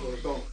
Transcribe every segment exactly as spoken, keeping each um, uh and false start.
Tonga.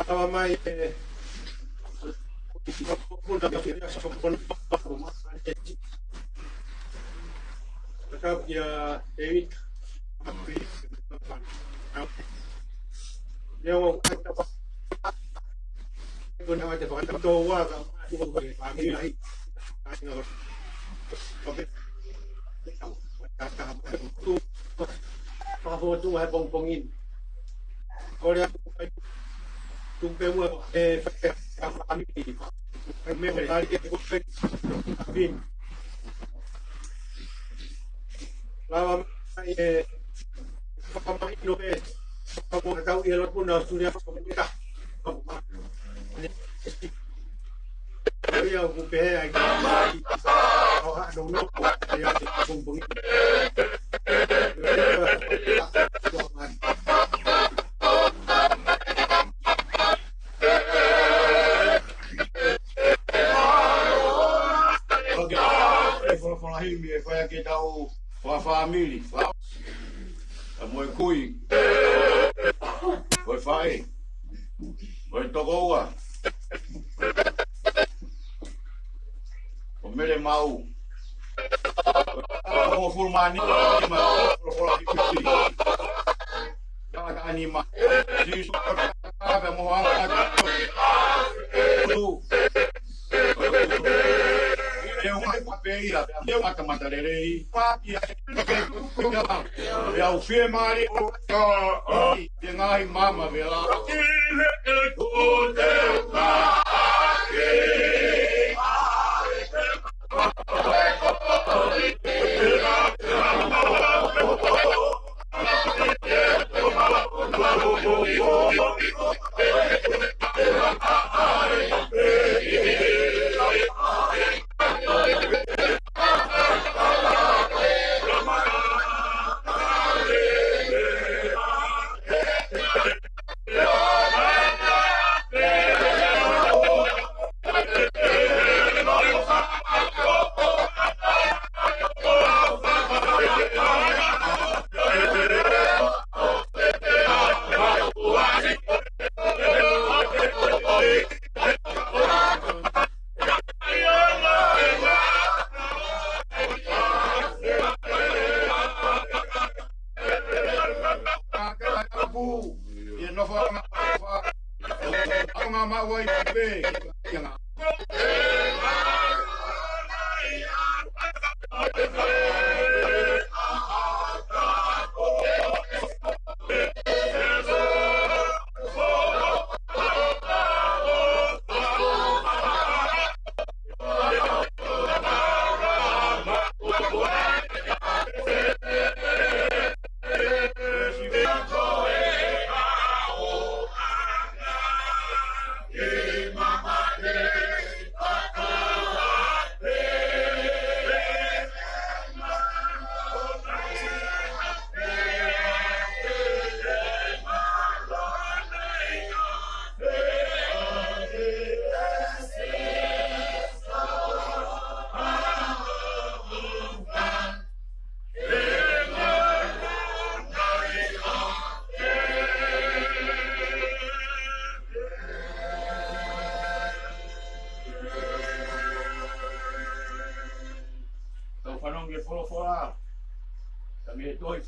Lava mai e David. Fakafotu he pongipongi ni. Kole atu ʻa e tuku pē muʻa e fai ʻa e fāmili. Fai meʻa ʻo e tali ke kole atu ʻa e fāmili. Lava mai e fakamahino pē. Fakamoʻoni ʻa e tau ʻi he lotu na ʻo Suria fakamoʻoni. Ia ʻoku pehē ai ki ʻo haʻanonga ʻa e pongipongi. Folofola himi ʻe fai ʻaki ʻetau fakafāmili. Ka mo e kui. Ko e faʻē. Ko e tokoua. Ko Mele Mau. Ko Fulumani. Ko Fulumani. Ka ka anima. Sīsū ka ka moho anga. Ke ua pē ia, ke ua tamata lelei. Pā ia, ke ua. Ia u fie mali o ka, o, te ngai mama vela.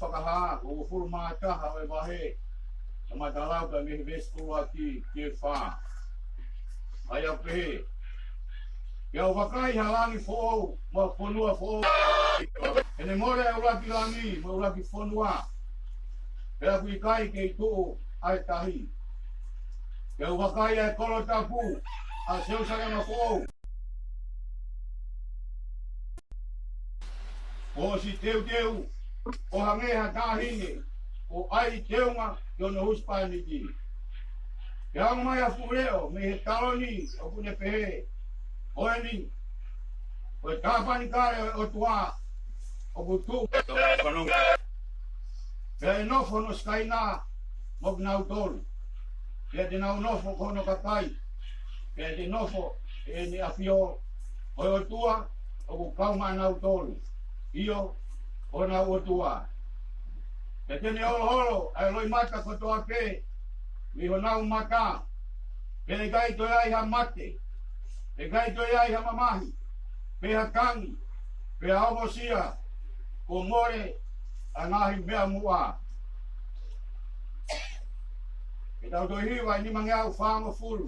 Fakahā, uofulu mā taha ʻo e vahe, kamata lau pē mei he veesi ʻuluaki ki he fā. ʻA ia ʻoku pehē: Ke u vakai ha langi foʻou, mo ha fonua foʻou. He ne mole ʻa e ʻuluaki langi, mo e ʻuluaki fonua, pea ʻoku ʻikai kei tuʻu ʻa e tahi. Ke u vakai ʻa e kolo tapu, ʻa Selusalema foʻou, kuo ʻosi teuteu ʻo hangē ha taʻahine kuo ʻai teunga ki hono husepāniti. Ke hanga mai ha fuʻu leʻo mei he taloni ʻoku ne pehē: Ko eni, ko e tāpanekale ʻo e ʻOtua ʻoku tuʻu. Pea ʻe nofo hono Sikaina mo kinautolu. Pea te nau nofo ko hono kakai. Pea te nofo ʻEne ʻAfio, ko e ʻOtua ʻoku kau maʻanautolu, ʻio, ko honau ʻOtua. Pea te ne holoholo ʻa e loʻimata kotoa pē mei honau mata. Pea ʻe ʻikai toe ai ha mate, ʻe ʻikai toe ai ha mamahi, pe ha tangi, pe ha omosia, kuo mole ʻa e ngaahi meʻa muʻa. Ke tau toe hiva e nimangeau fāngofulu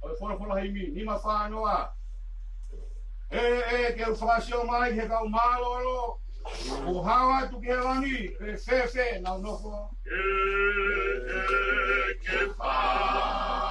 ʻo e folofola himi, nima fā noa. ʻE, ʻe, ke u fakasio mai he kau mālōlō, ʻo hao atu ki he langi, pe fēfē nau nofo. ʻE, ʻe, ke fakasio mai.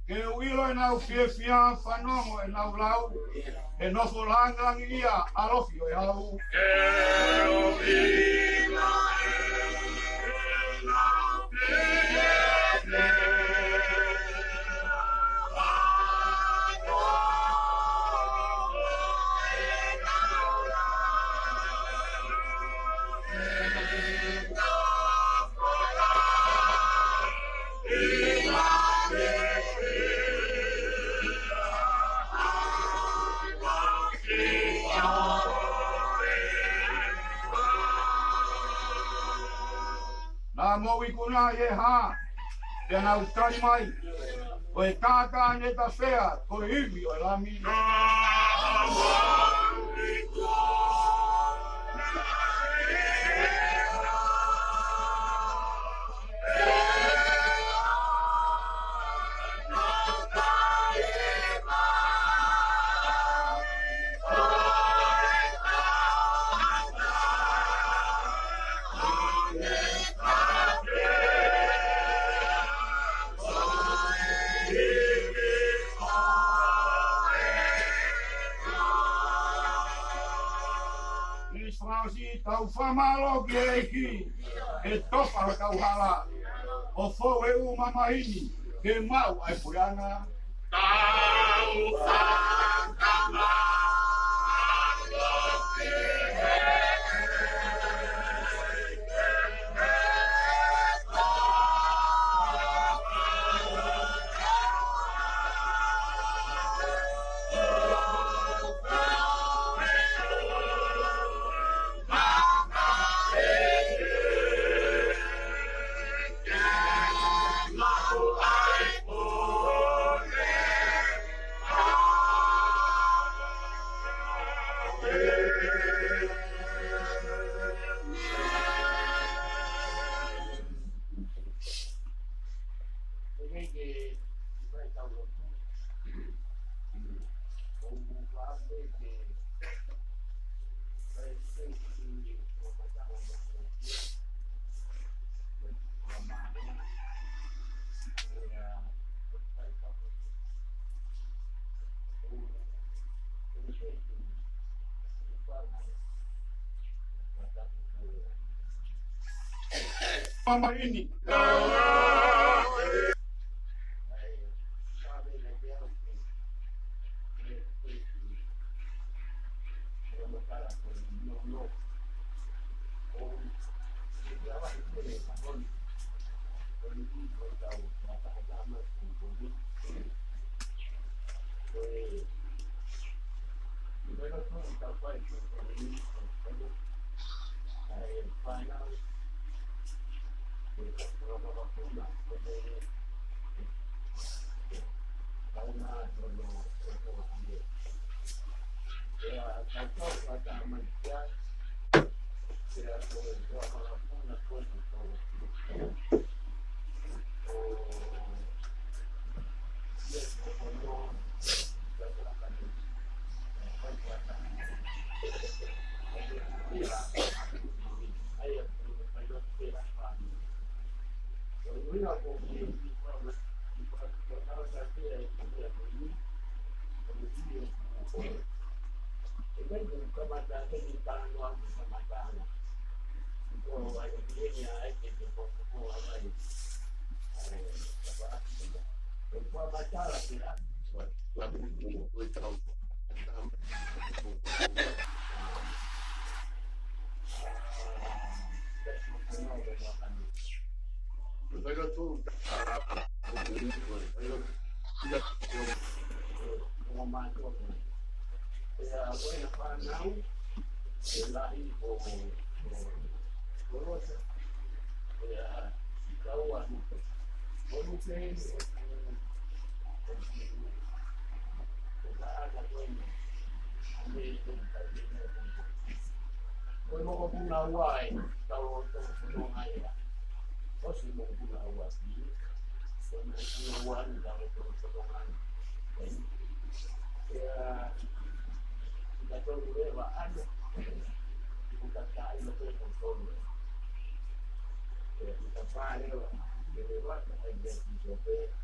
Ke u ʻilo ʻenau fiefia, fanongo ʻenau lau, he nofo langilangiʻia ʻa Lofi ʻo e Hau. Ke u ʻilo ʻenau fiefia. Naʻa mou ikuna ʻi he hā, pea nau tali mai, ko e kākā ne tafea, ko e ivi ʻo e Lami. Miss Fausi, tau fakamālō ki he ʻEiki, he tofa hotau hala, ʻo fou he ʻū mamahi ni, ke maʻu ai puleʻanga. Tau fakamālō ki he ʻEiki. Mama ini. Ko e mokopuna ua ē, tau o tau fononga ia. ʻOsi mokopuna ua ki. Ko e mokopuna ua ni tau o tau fononga ia. Ia, kita tau leva ana. Kita tai lo pe tau tau. Ia, kita pale, ke leva, kita tai lo pe.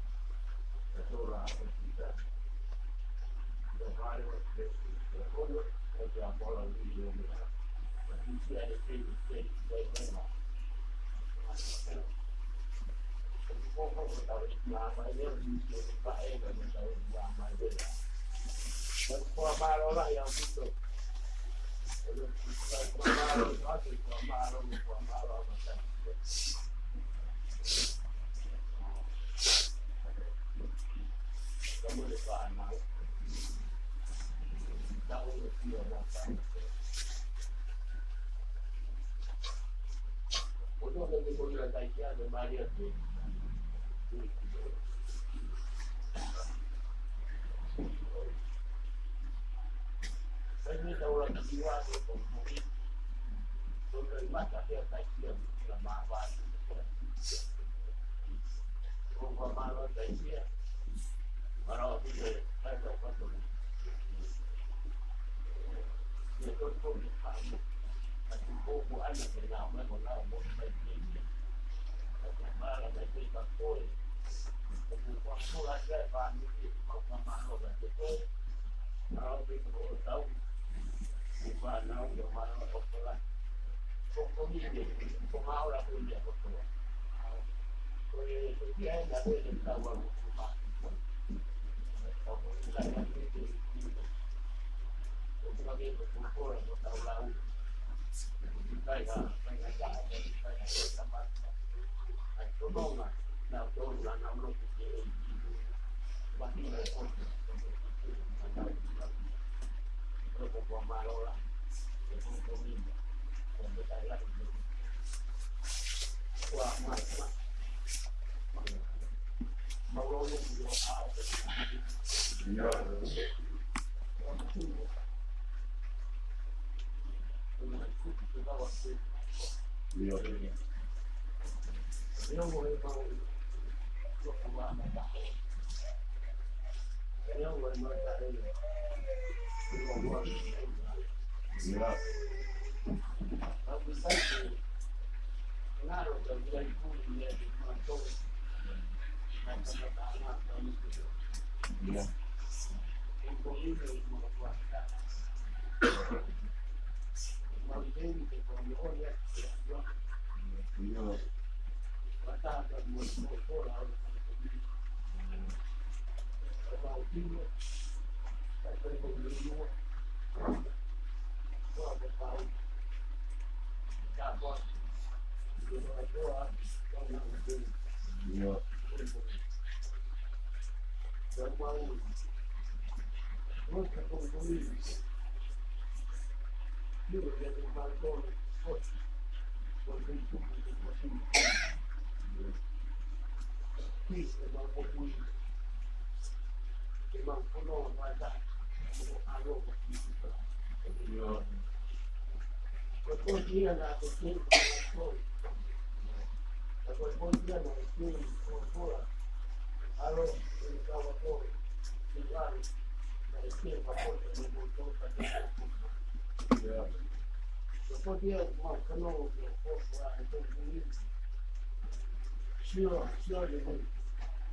Sio, sio, le, le,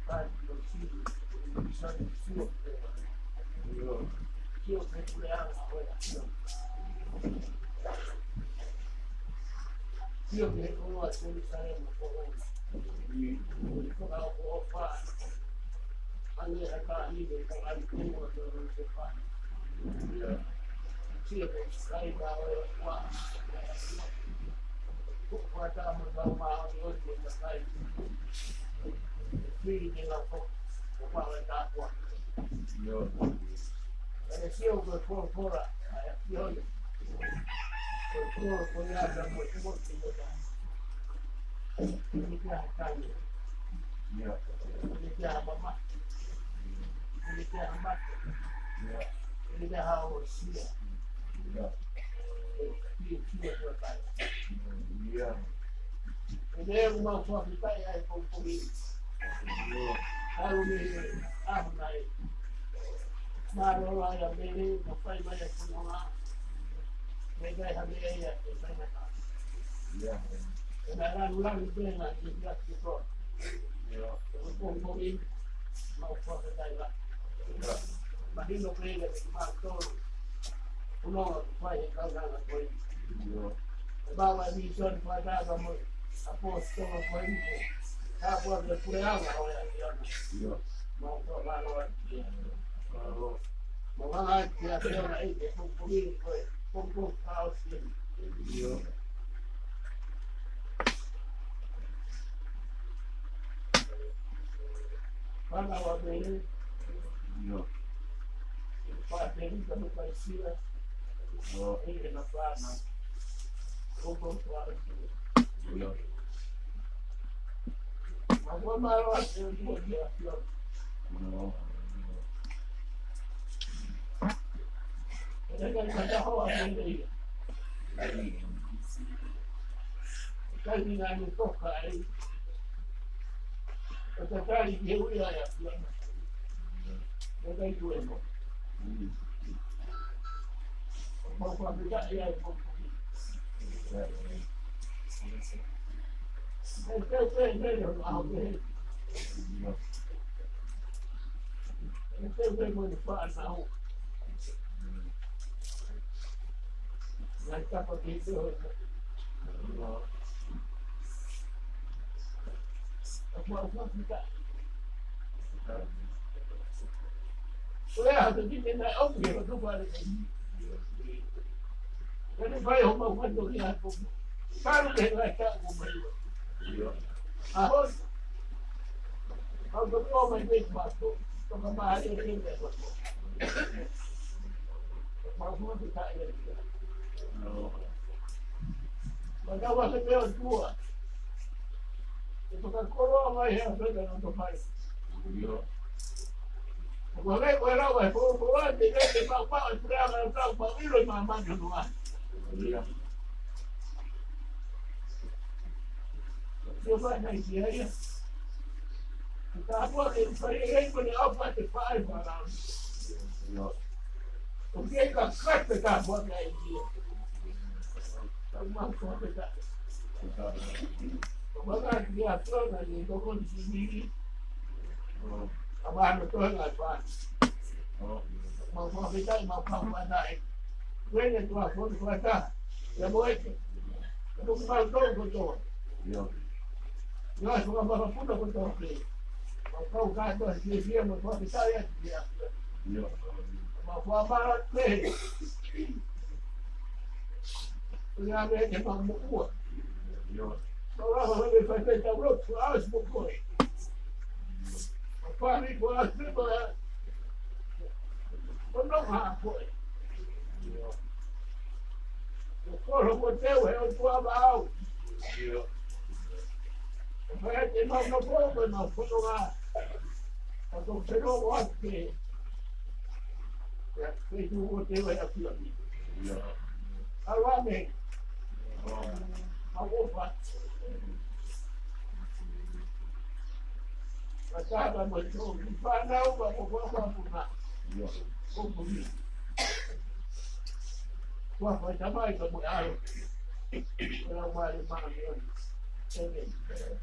ka, sio, sio, sio, sio, sio, sio, sio, sio, sio, sio, sio, sio,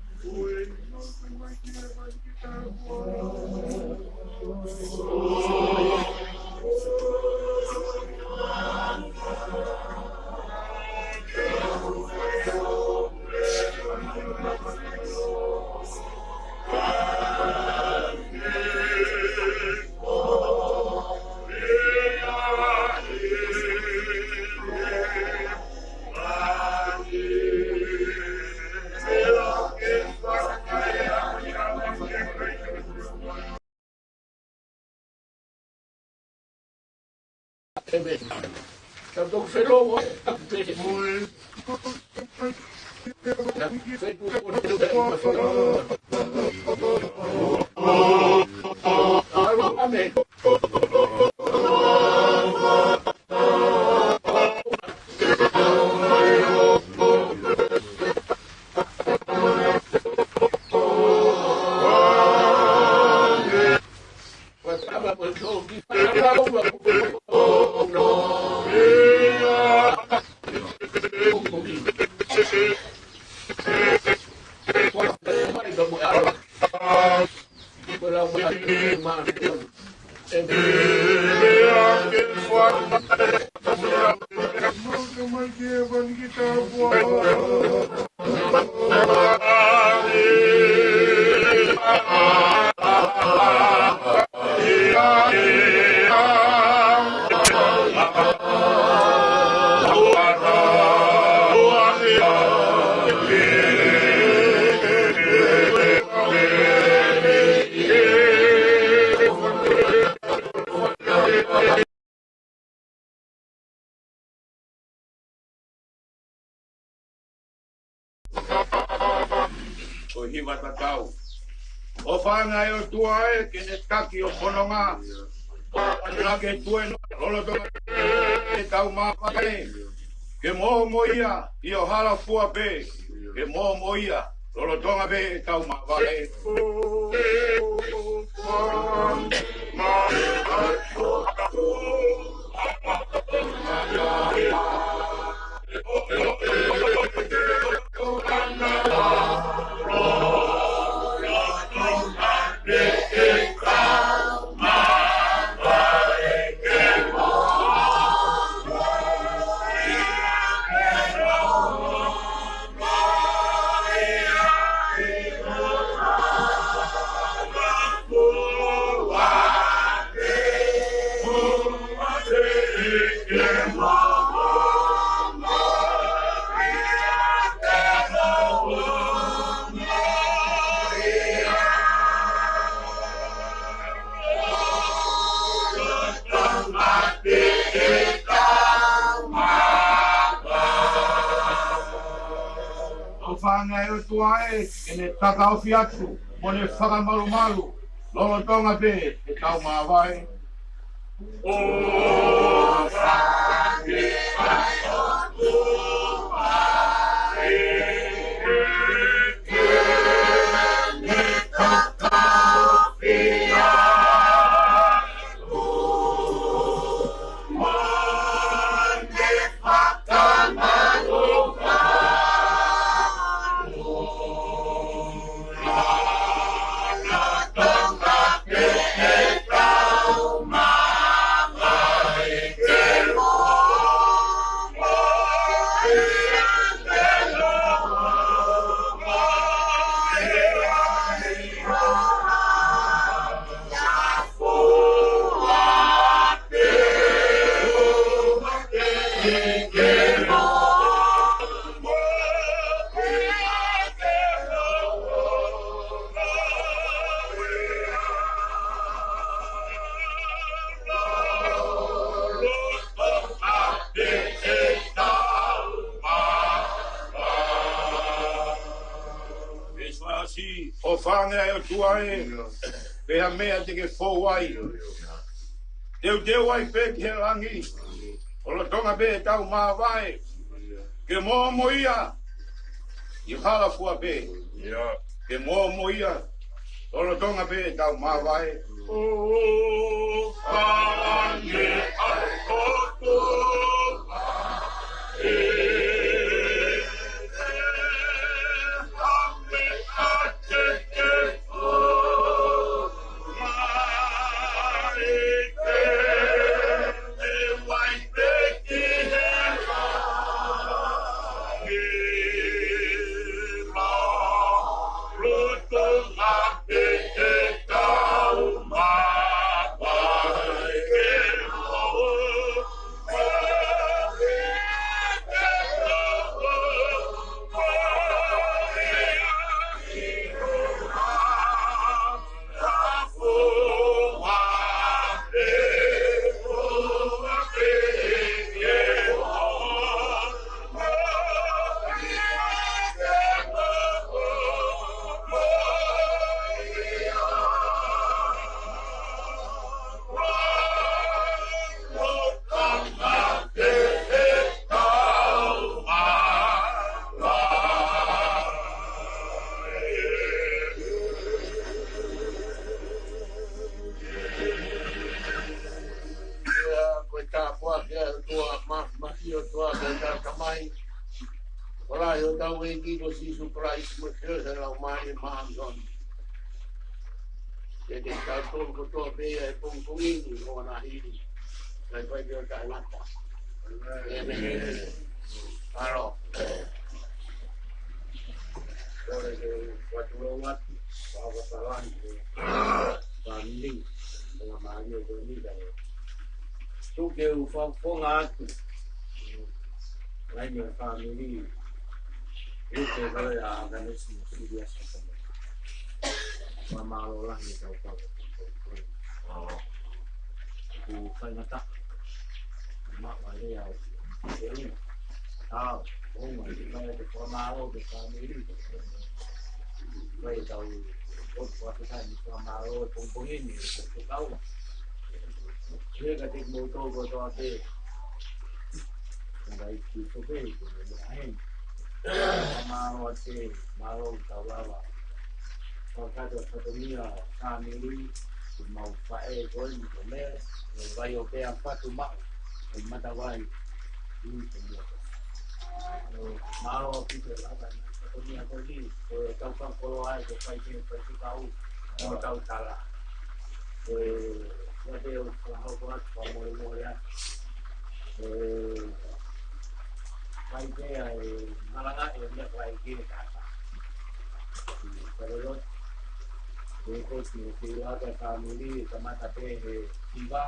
sio, Ko e hiva tatau. ʻOfa ange ʻa e ʻOtua ē, ke ne taki ʻo fononga. ʻOfa ange ke tuʻu ʻi he lolotonga ʻetau māvae. Ke mōmoia ʻi ho hala fua pē. Ke mōmoia lolotonga pē ʻetau māvae. ʻOfa ange ʻa e ʻOtua ē, ke ne takaofi atu mo ne fakamalumalu lolotonga pē ʻetau māvae. Veesi fā siʻi, ʻOfa ange ʻa e ʻOtua ē, pe ha meʻa te ke fou ai. Teuteu ai pē ki he langi lolotonga pē ʻetau māvae. Ke mōmoia ʻi ho hala fua pē. Ke mōmoia lolotonga pē ʻetau māvae. ʻOfa ange ʻa e ʻOtua ē, pe ha meʻa Ko e ʻAlo ʻo hotau ʻEiki ko Sīsū Kalaisi mo e feohi ʻa e Laumālie Māʻoniʻoni. Ke ke tautolu kotoa pē ʻi he pongipongi ni ʻo ʻaho ni, kae fai pē ʻo taʻengata. ʻĒmeni. ʻAlo. Kole ke u fakatulou atu, fakafetaʻi ki he fāmili, ʻo e mālie ko eni kae tuku ke u fakafofonga atu. Laine ʻo e fāmili, ʻi he kau ʻa Akanesi mo Siliasi Sātama. Fakamālō lahi ʻetau kau. Kuo faingataʻa. Maʻu ʻa e lea ʻo e ʻEiki. ʻAu, ʻo mai, ʻikai ke fakamālō ki he fāmili. Fai ʻetau, ʻo fakafetaʻi mo fakamālō he pongipongi ni, ʻo kau. He ka te mou tau kotoa pē. Ngai ki tope, ko e meʻa heni. Mālō ʻa e, mālō tau lava. Fakakakato fatongia fāmili, ko e mau faʻē ko eni ko me, ko e vai ʻo pea fatu maʻu, ko e matavai, ui ko mua. Mālō ʻaupito lava, fatongia ko eni, ko e tau fakakoloa ai, ko e fai ke, fai ke kau, mo tau tala. Ko e, ko e te u fakahoko atu, fakamolemole atu. Ko e, fai pē ʻa e malanga ʻe meʻa ko ai ke kata. Ko e lo, ko e ko si, ko e laka fāmili, kamata pē he hiva.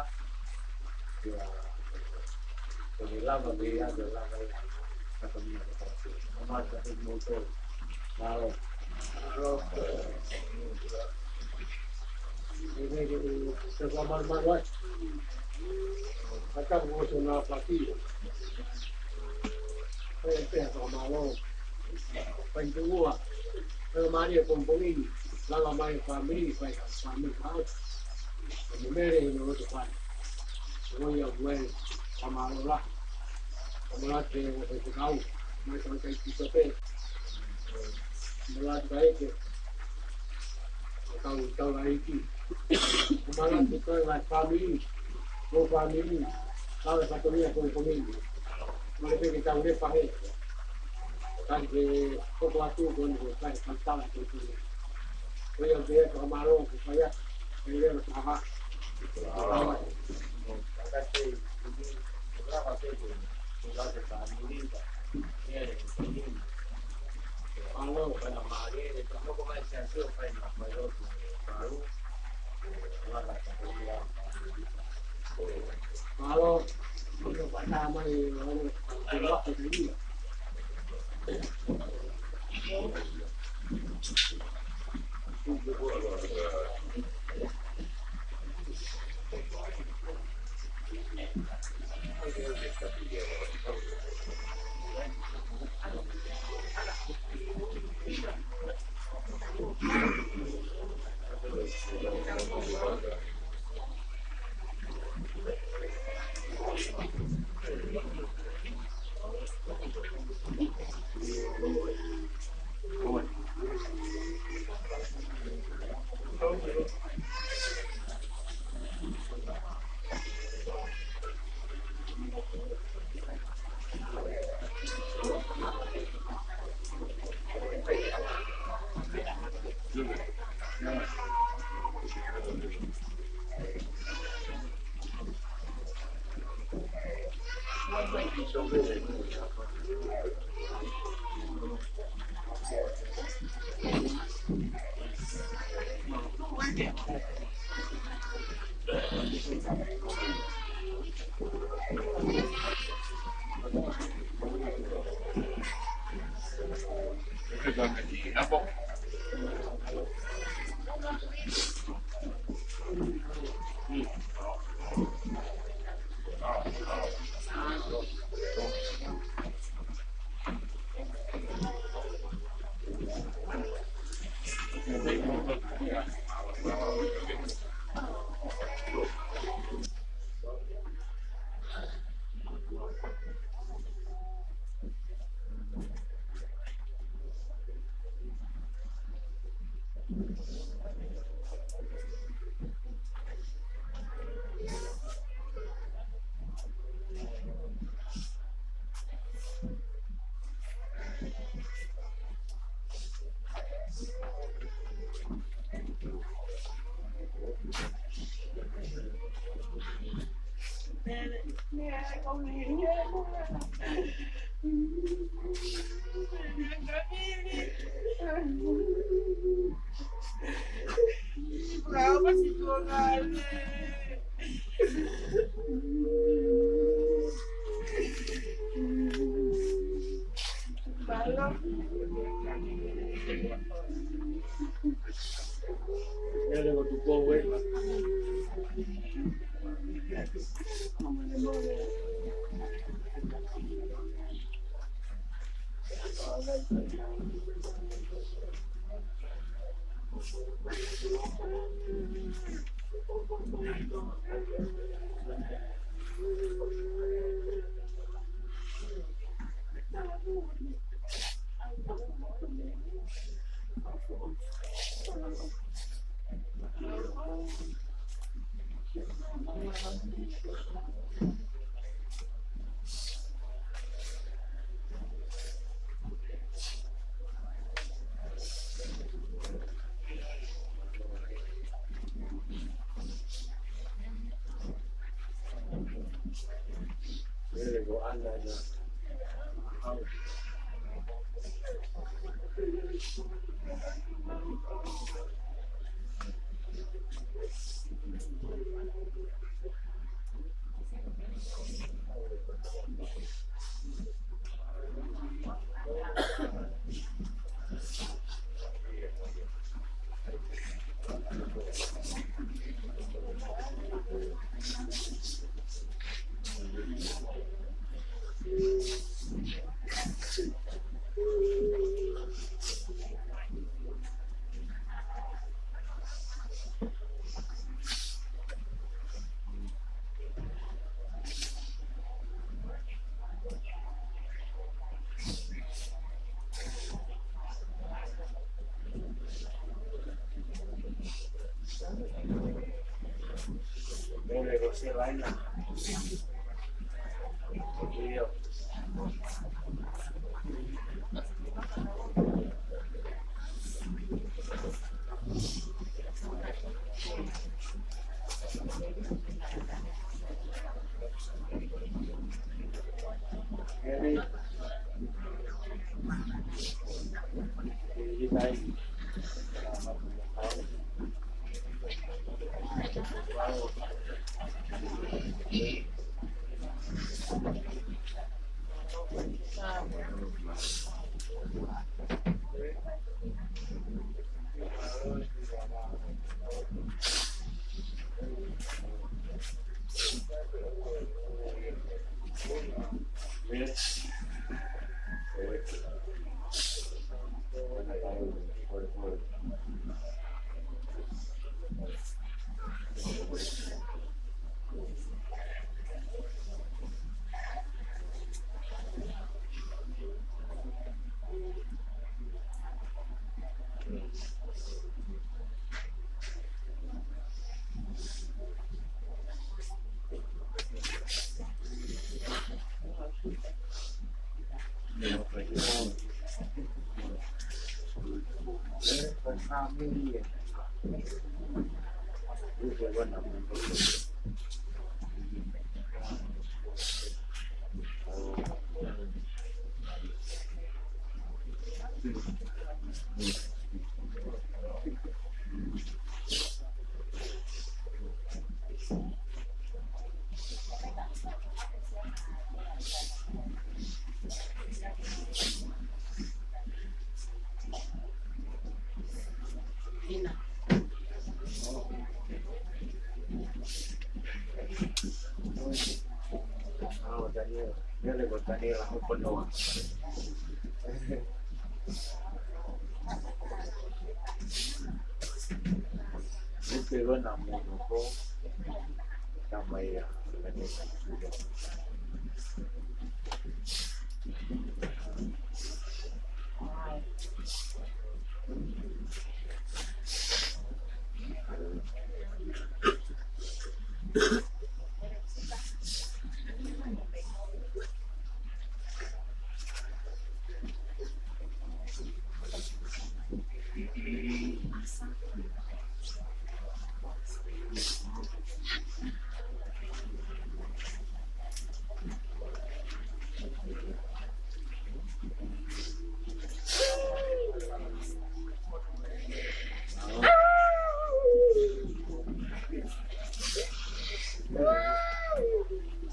Ia, ko e lava pē ia, ko e lava ia. Ka ko e meʻa ko e kamata pē mo tau. Mālō. Mālō. Ene ke te fakamālō atu. Ka ka mo tona pati. Pea, pea fakamālō. Pea tuʻu ua. Pea mālie pongipongi ni. Lava mai fāmili, fai ha fāmili ka ʻoku. Ko e mele ʻi he loto fai. Ko ia ʻoku ʻi ai fakamālō lahi. Fakamālō atu ki he kau. Mai tau kai ki tope. Fakamālō atu ki he Tau, tau laiki. Ko e malanga ki he ngaahi fāmili, ko e fāmili, kau e fatongia ko e fāmili. Mole pē ke tau lepa he. Ka ke hoko atu ko eni ko e kai fantala ko e fāmili. Ko ia ke fakamālō ko e fai atu, ke leva taha. Taha.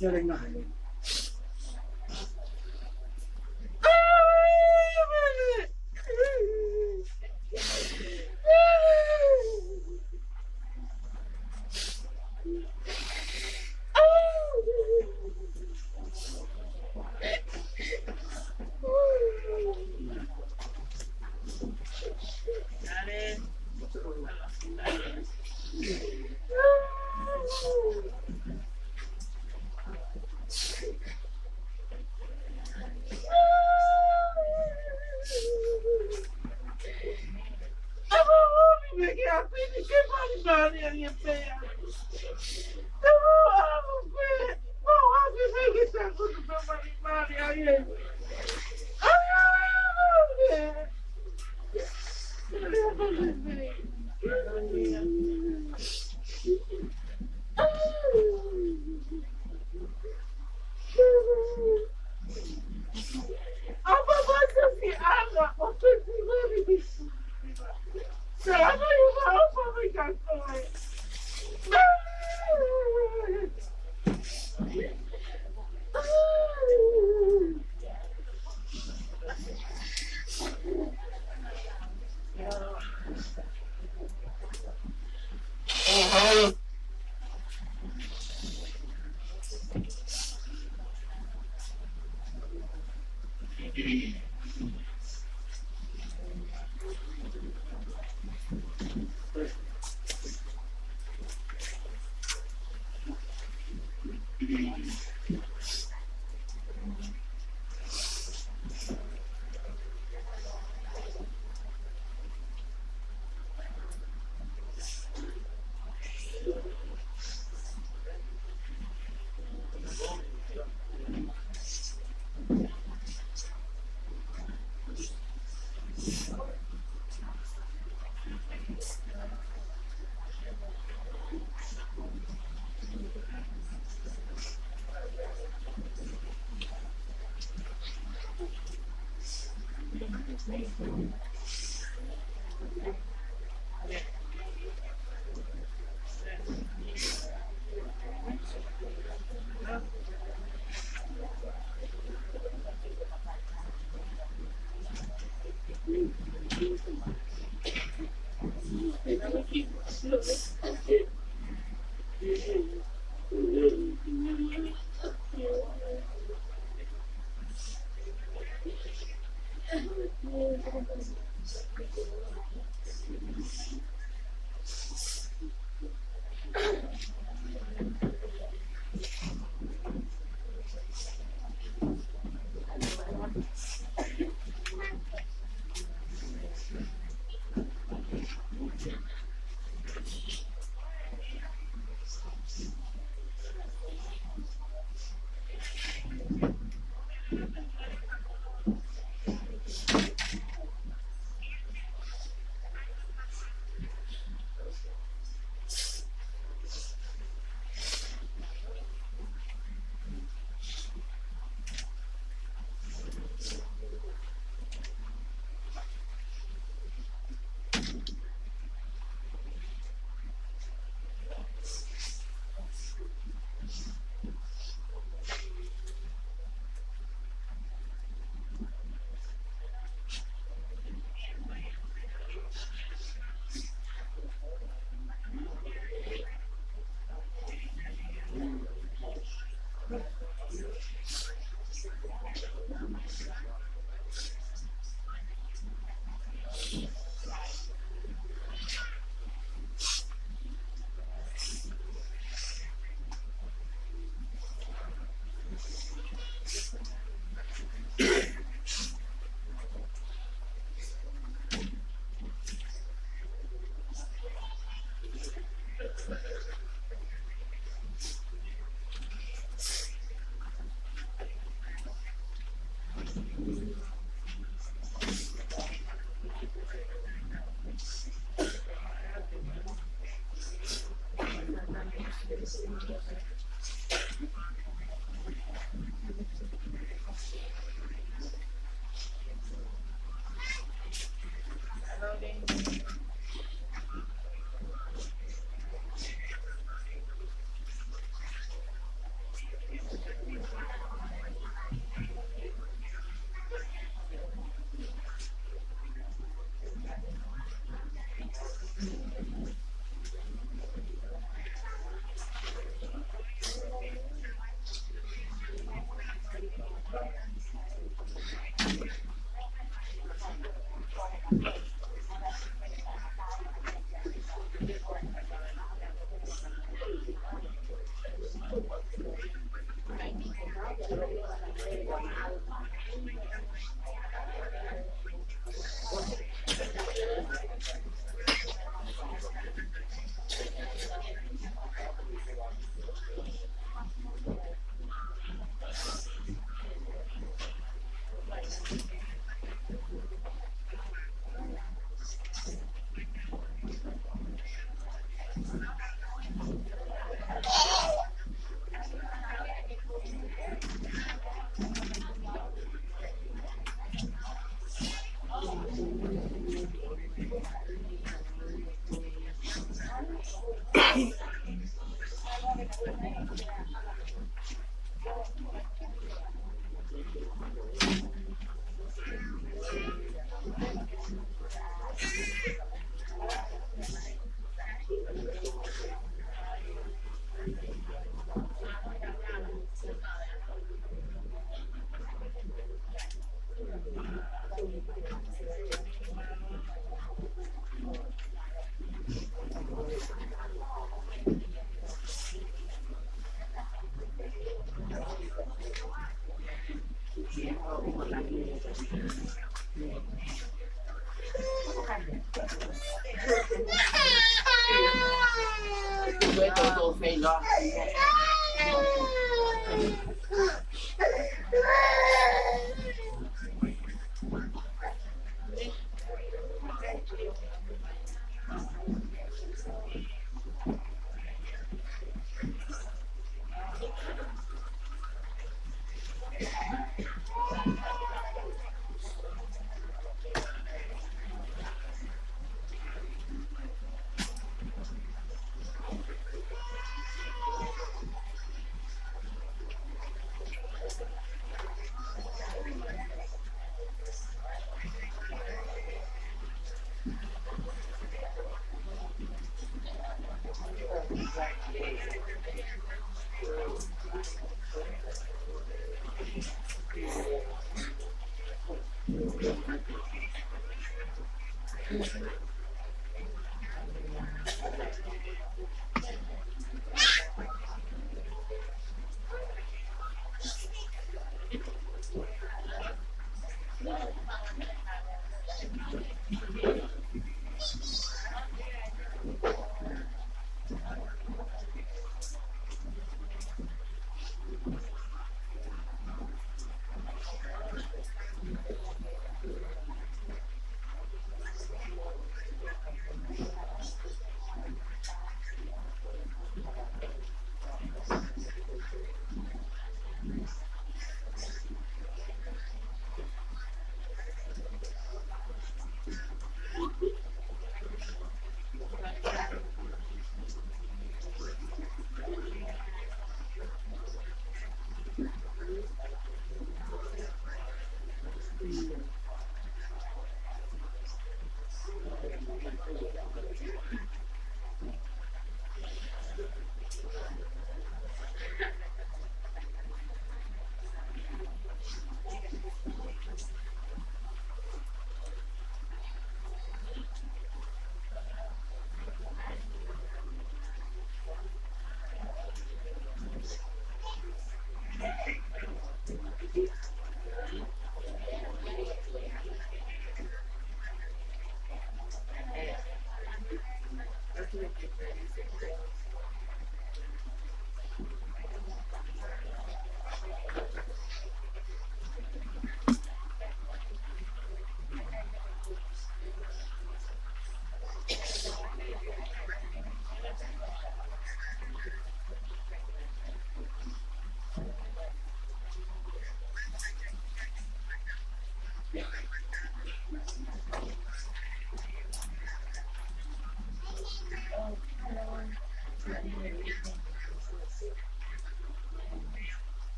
Ia le ngaahi.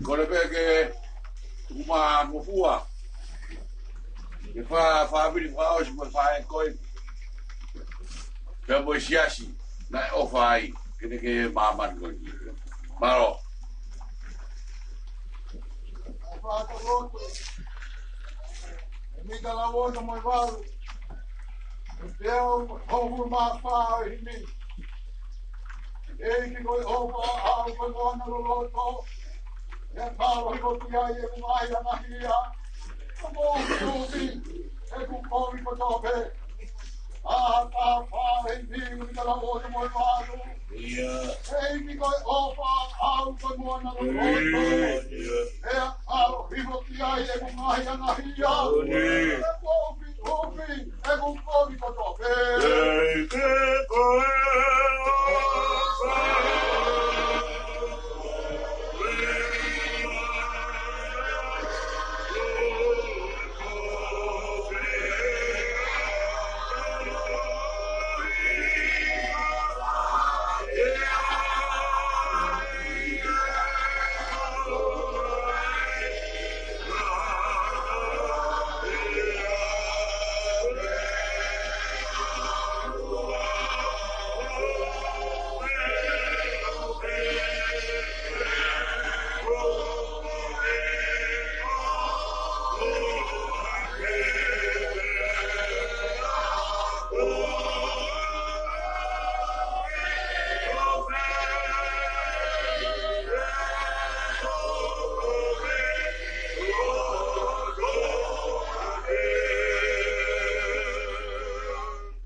Kole pē ke uma ngofua. Ke fā, fāmili fakaʻosi mo e faʻē ko ē. Pea mo e siasi, naʻe ʻofa ai, ke ne ke māmani ko ē. Mālō. Fātoloto. ʻE mita lau ono mo e valu. Pea ʻo hongofulu mā fā ʻo e himi. ʻEiki ko e ʻofa ʻaʻau ko e moana loloto. ʻE ʻaloʻi hifo ki ai ʻeku ngaahi angahia. Ko e moʻui ʻeku kovi kotoa pē. ʻA, taha fā ʻo e himi, mita lau ono mo e valu. ʻEiki ko e ʻofa ʻaʻau ko e moana loloto. ʻE ʻaloʻi hifo ki ai ʻeku ngaahi angahia. Ko e moʻui ʻeku kovi kotoa pē. ʻEiki ko e ʻofa.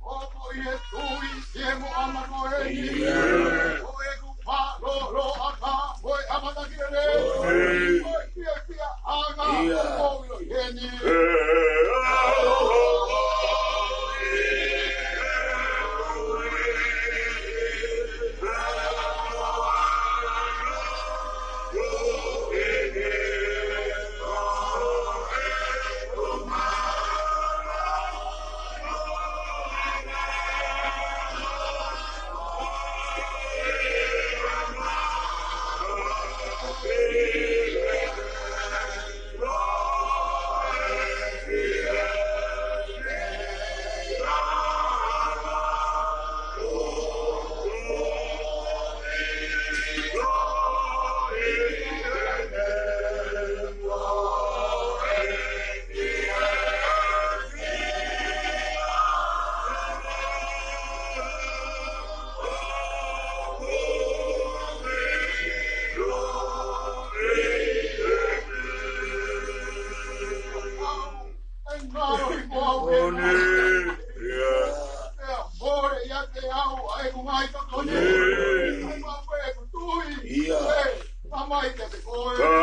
ʻOku ʻi he tui, ʻi he moʻana ko eni. ʻIo. Ko ʻeku mālōlōʻanga, ko e ʻamanaki lelei. ʻIo. Ko e fiefia ʻanga, ʻio, ʻoku ou ʻilo ʻi heni. ʻIo. Pea mole ʻiate au ʻa ʻeku ngaahi tokoni. ʻIo. ʻAi maʻu pē ʻeku tui. ʻIo. ʻE, ʻomai kiate koe.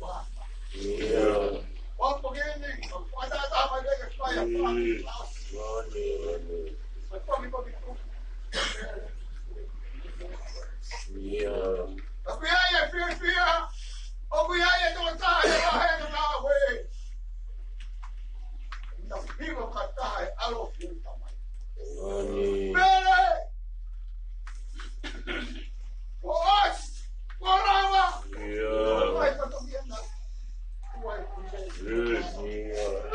ʻOku ʻi ai e fiefia. ʻOku ʻi ai e fiefia. ʻOku ʻi ai e tokotaha he vahenga ngāue. Na hiva kata e ʻAlo ki he Tamai. Pele. Ko ʻosi. Ko lava. Ko e fatongia na.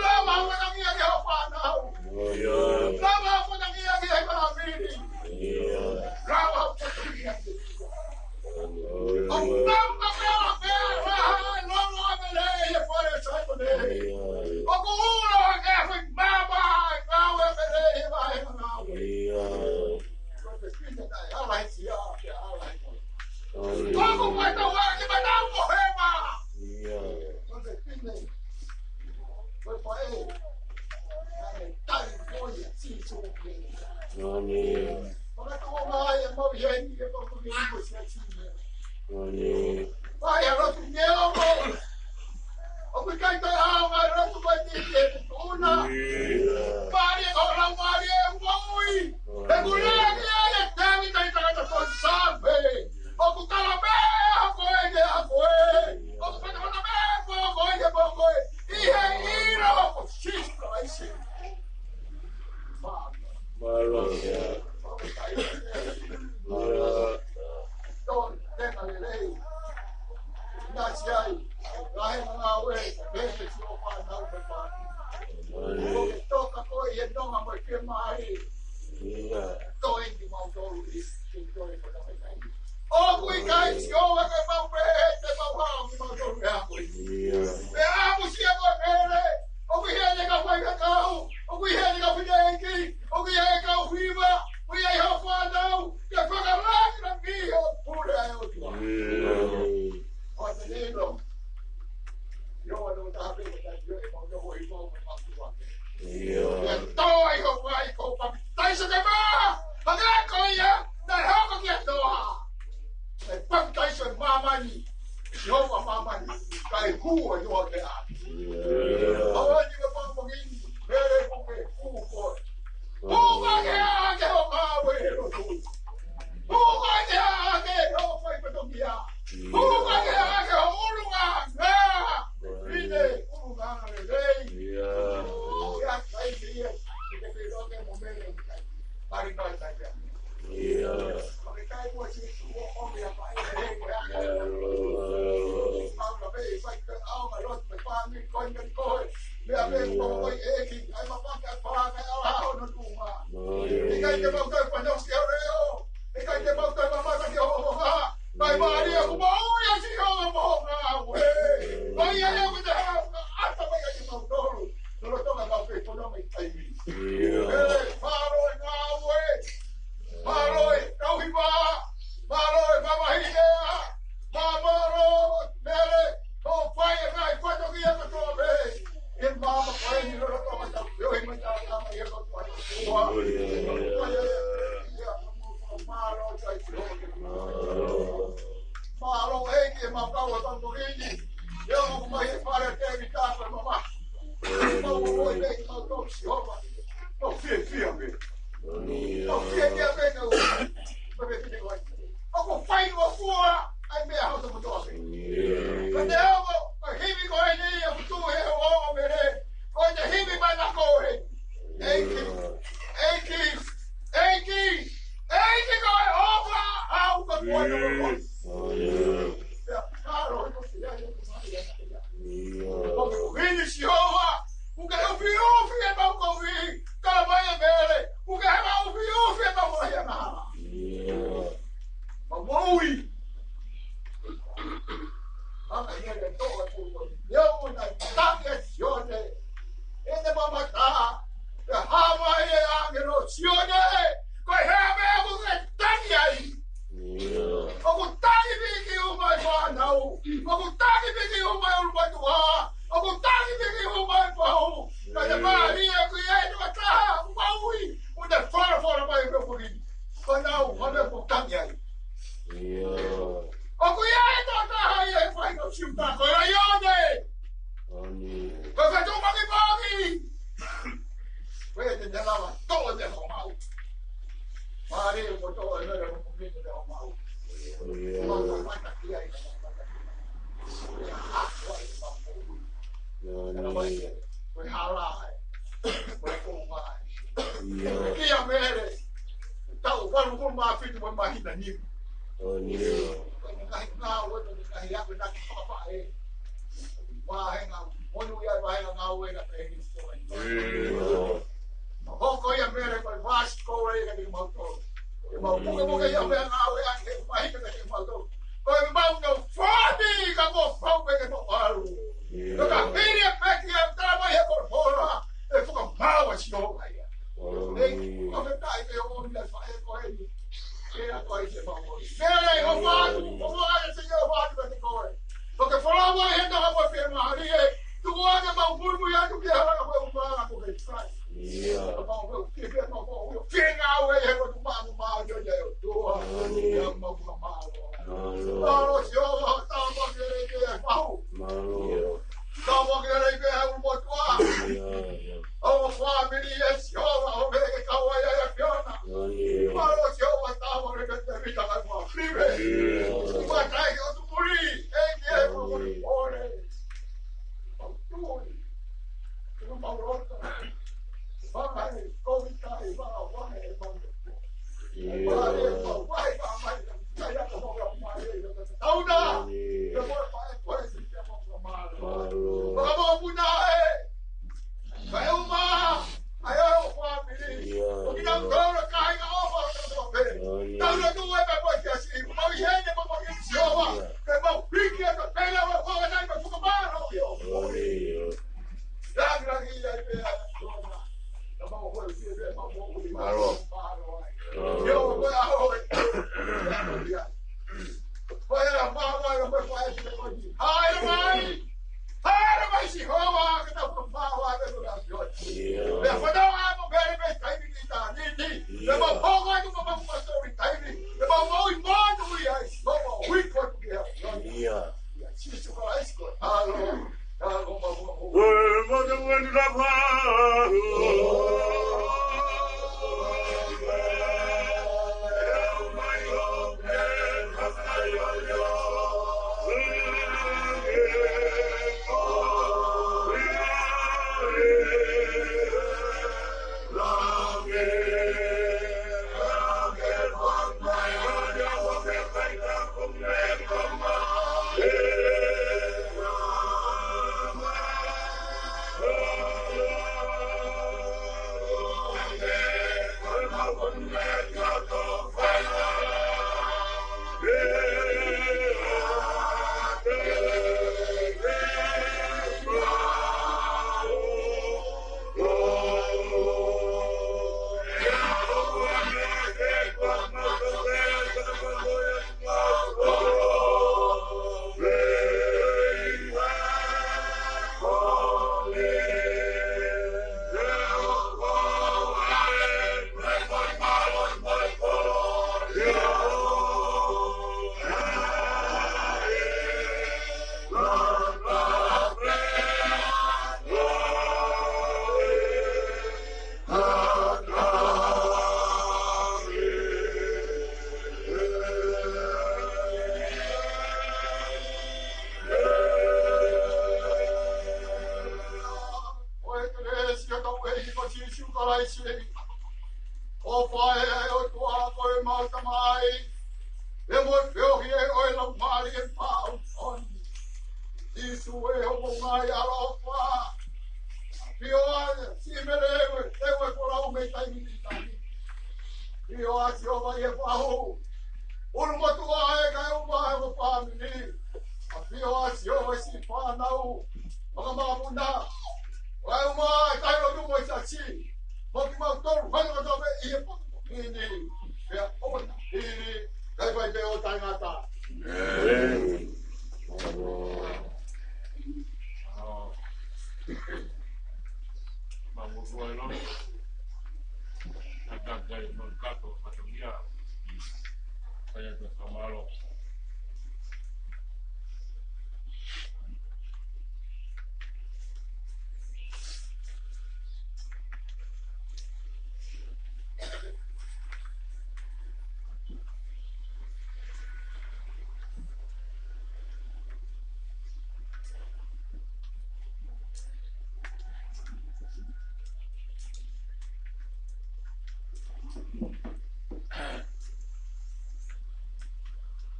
Lava fatongia ki he fānau. Lava fatongia ki he fāmili. Lava fatongia ki he ʻOku nau ka mea mea raha, nono a mele e fale sai ko ne. ʻOku ulo ke fai mama, kau e mele e vai e ngāue. Ko e pine na e ala e sia, ke ala e ngāue. ʻOku mai tau aki mai nau ko hema. Ko e pine. Ko e pae. Naʻe tali ko ia Sīsū. Fakatō mai e mau ia ni e koko ni ko sia sia. Vai a lotu ke o mo. ʻOku ʻikai toe ʻaonga e lotu mai ni ke tuna. Pali o lau mali e moʻui. He kule ki ai e temi tai tangata ko Same. ʻOku tala pē a koe ke a koe. ʻOku fakahona pē ko koe ke ko koe. ʻI he ʻilo ko Sīsū Kalaisi. Mālō. Mālō. Tō, tēnā lelei. Nasi ai. Lahi ngāue. Pēke si o fānau me fānau. Ko ke toka ko e nonga mo e ke mai. Tō ingi mau tolu i. Tō ingi mau tolu i. ʻOku ʻikai si o ke mau pē, te mau hao ki mau tolu e ako i. Pea ʻamu sia ko e pele, ʻoku ʻi heni ka fai ka kau, ʻoku ʻi heni ka fai ka eki, ʻoku ʻi heni ka uhiva, ʻoku ʻi ai ho fānau, ke fakala Kua i o te a. Awa ni me pang pangin, mere ko ke ku ko. Kuka ke a ke o ka we lo tu. Kuka ke a ke o fai patokia. Kuka ke a ke o ulunga. Ine ulunga le lei. Ia kai ke ia. Ke ke lo ke mo mere. Pari pari pari. Ia. Pari kai mo si tu o o me a pai. Mālō e ngāue. Mālō e tauhi vā. Mālō e mamahi lea. Mālō, Mele, ko fai e ngaahi fatongia kotoa pē. E māmā ko eni lolotonga tau feohi mai tātama ia ko tua. Mālō, mālō, ʻEiki, e mau kau e pangongini. Ia ʻoku mai e fale te mi tāko e mama. Mau ʻoi pē ki mau tau Sihova. Mau fiefia pē. Mau fiefia pē kau. Mau fiefia pē. ʻOku fai ua fua, ʻai meʻa hau tō motoa pē. Ka te amo, ko e himi ko eni, ʻoku tuʻu he ʻo o mele. Ko e te himi mana ko e. ʻEiki, ʻEiki, ʻEiki, ʻEiki ko e ʻofa, au ka kuana ʻofa. Pea karo, ʻoku fiefia pē. ʻOku ke ʻuhinga Sihova, ʻoku ke ʻufiʻufi e mau kovi, ka mai e mele, ʻoku ke hanga ʻufiʻufi e mau mai e ngā. Mau moʻui. Hanga ia le toa tu. Ia ʻo na tangi e Sione. E te mamata. Pea hā mai e ʻāngelo Sione. Ko e hā meʻa ʻoku ke tangi ai. ʻOku tangi piki ʻo mai fānau. ʻOku tangi piki ʻo mai ʻulumatua. ʻOku tangi piki ʻo mai pau. Ka te mālie ʻoku ia e toka taha ʻoku maui. ʻO te folofola mai pē ʻoku ki. Fānau, fānau ʻoku tangi ai. ʻOku ia e toka taha ia e fai no siu tā ko e laione. Ko e fatu mangi mangi. Ko e te te lava, toʻo te homau. Mālie mo toʻo e mele mo kumine te homau. Mau ka mata ki ai, ka mata ki ai. Ia, a, ko ai, mau ko ui. Ia, na mai, ko e hala ai. Ko e ko mai. Ia. Kia mele. Tau, valu ko ma fitu mo mahina ni. Ia. Ko e ngaahi ngāue, ko e ngaahi ako na ki papa e. Vahenga, monu ia vahenga ngāue na peheni. Ia. Hoko ia mele ko e vasi ko e ka ni mau tō. Ke mau puke puke ia mea ngāue ake, mahina ka ke mau tō. Ko e mau nau fani ka ko fau me ke mau alu. Ia. Ka ka hiri e peki e tama ia ko hola. E fuka mau a si o ia. Ia. Ei, ka me tai ke o ni a fa e ko e ni. Ke a ko ai se mau o. Mele o fatu, o fatu, se o fatu ka te ko e. Ko ke fola mai he taha mo e pē mahali e. Tuku ake mau muimui atu ki he hala ko e uma ko ke fai. Ia. Mau ko ke fai mau ko. Ke ngāue he ko tu mau mau ia ia o tua. Ia mau ka mau. Mālō. Mālō Sihova, tau mau ke le ke mau. Mālō. Tau mau ke le ke au mo tua. Ia, ia. Au fāmili e Sihova, au ke le ke kau ai ai a Fiona. Ia, ia. Mālō Sihova, tau mau ke le ke te vita kai mau. Five. Ia. Ua tai o tu muri. E ke mau ko ore. Mau tui. Mau loto. Mau hai, ko vita i mau, mau hai, mau. Ia. Ia. Pea mo e feohi ʻa e Laumālie Māʻoniʻoni. Sīsū ē, hoʻo ngaahi ʻaloʻofa. ʻAfio ʻa e siʻi mele ʻe ue, ʻe ue folau mei taimi ki taimi. ʻAfio ʻa Sihova ʻi he fahu. ʻUlu motuʻa ē kae ʻumaʻā ʻa e fāmili. ʻAfio ʻa Sihova ʻi siʻi fānau. Maka mapuna. Kae ʻumaʻā ʻa e kakai ʻo e siasi. Mo kimautolu, mai kotoa pē ʻi he potu. Hini, pea ʻoua naʻa hili, kae fai pē ʻo taʻengata. ʻĒmeni.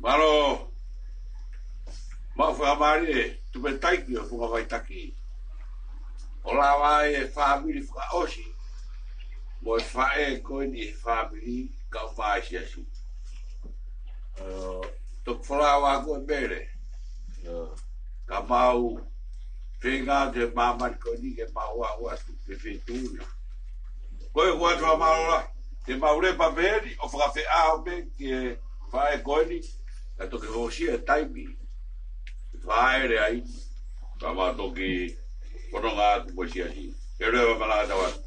Mālō. Maʻu fakamālie, tupe taiki ʻo e funga vaitaki. ʻO lava ai e fāmili fakaʻosi. Mo e faʻē ko eni e fāmili kau mai siasi. Ē, toki folau ʻa e mele. Ē. Ka mau feinga atu he māmani ko eni ke mau aʻu atu ke fetuʻuna. Ko e ʻoatu ʻa mālō la, te mau lepa pē eni, ʻo fakafeʻao pē ki he faʻē ko eni, ka toki hoosia e taimi. Faʻele ai, ka mau toki fononga atu mo e siasi. Ke leva malanga tau atu.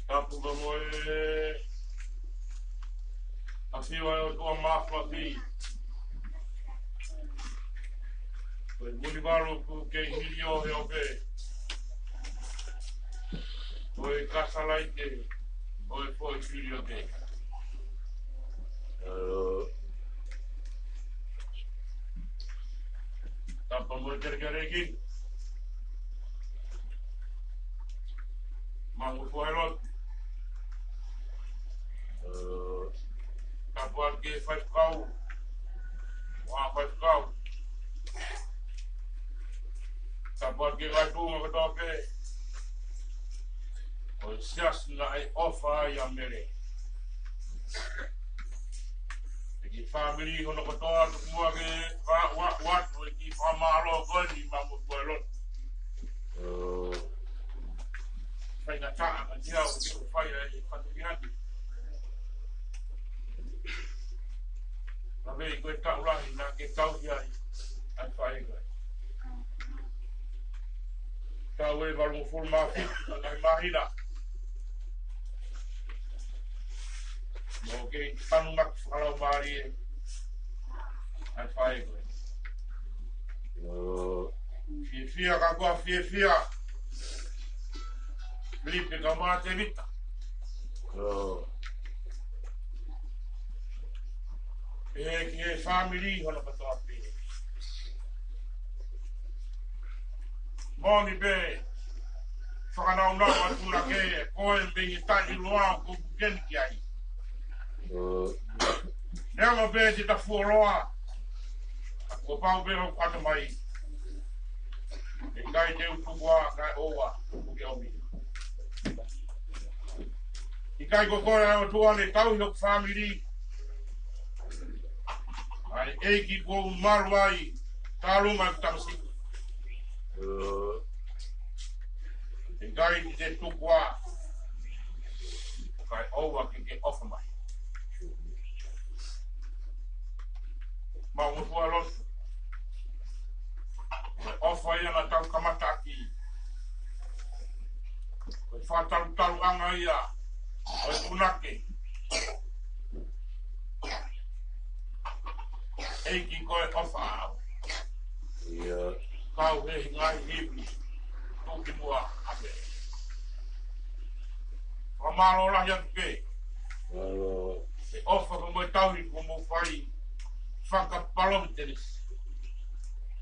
Tapu ka mo e ʻafio ʻa e ʻOtua Māfimafi. Ko e Vunivalu ʻoku kei hili ʻo he ope. Ko e Kasalaite ʻo e foʻi filiote. Ē, tapu mo e kelekele ʻEiki. Mālō e lotu. Ē, tapu atu ki he faifekau. Mo e faifekau. Tapu atu ki he ngaahi tuʻunga kotoa pē ʻo e siasi naʻe ʻofa ai ʻa mele. ʻEiki, fāmili hono kotoa, tuku muʻa ke fakaʻoatu ʻa e kiʻi fakamālō ko eni, mālō e lotu. Ē, faingataʻa ka tia o ke fai ai e fatu ki atu. Ka mei ko e taʻu lahi naʻa ke tauhi ai ʻa e faʻē ko ē. Taʻu ʻe valungofulu mā fitu ka ngaahi māhina. Mo ke tanumaki fakalaumālie ʻa e faʻē ko ē. Fiefia ka ko e fiefia. Filipe ka mo Tēvita. Pehē ki he fāmili hono kotoa pē. Moʻoni pē, fakanaunau atu na ke, ko e mei he taʻi loa ʻoku ke ni ki ai. Neongo pē te ta fuoloa, ka kuo pau pē hoku ʻatamai. ʻIkai te u tuku ā kae ʻoua ʻoku ke ʻomi. ʻIkai ko koe ʻa e ʻOtua ne tauhi hoku fāmili. ʻA e ʻEiki kuo u malu ai, talu mai tamasiʻi. ʻIkai te u tuku ā, kae ʻoua ke ke ʻofa mai. Mālō e lotu. Ko e ʻofa ia naʻa tau kamata ʻaki. Ko e fakatalutaluʻanga ia ʻo e punake. ʻEiki ko e ʻofa au. ʻIo. Kau he ngaahi ivi. Tuki muʻa ʻa mele. Fakamālō lahi atu pē. Mālō. ʻE ʻofa ko mo e tauhi ko mo fai fakapalōmitenisi.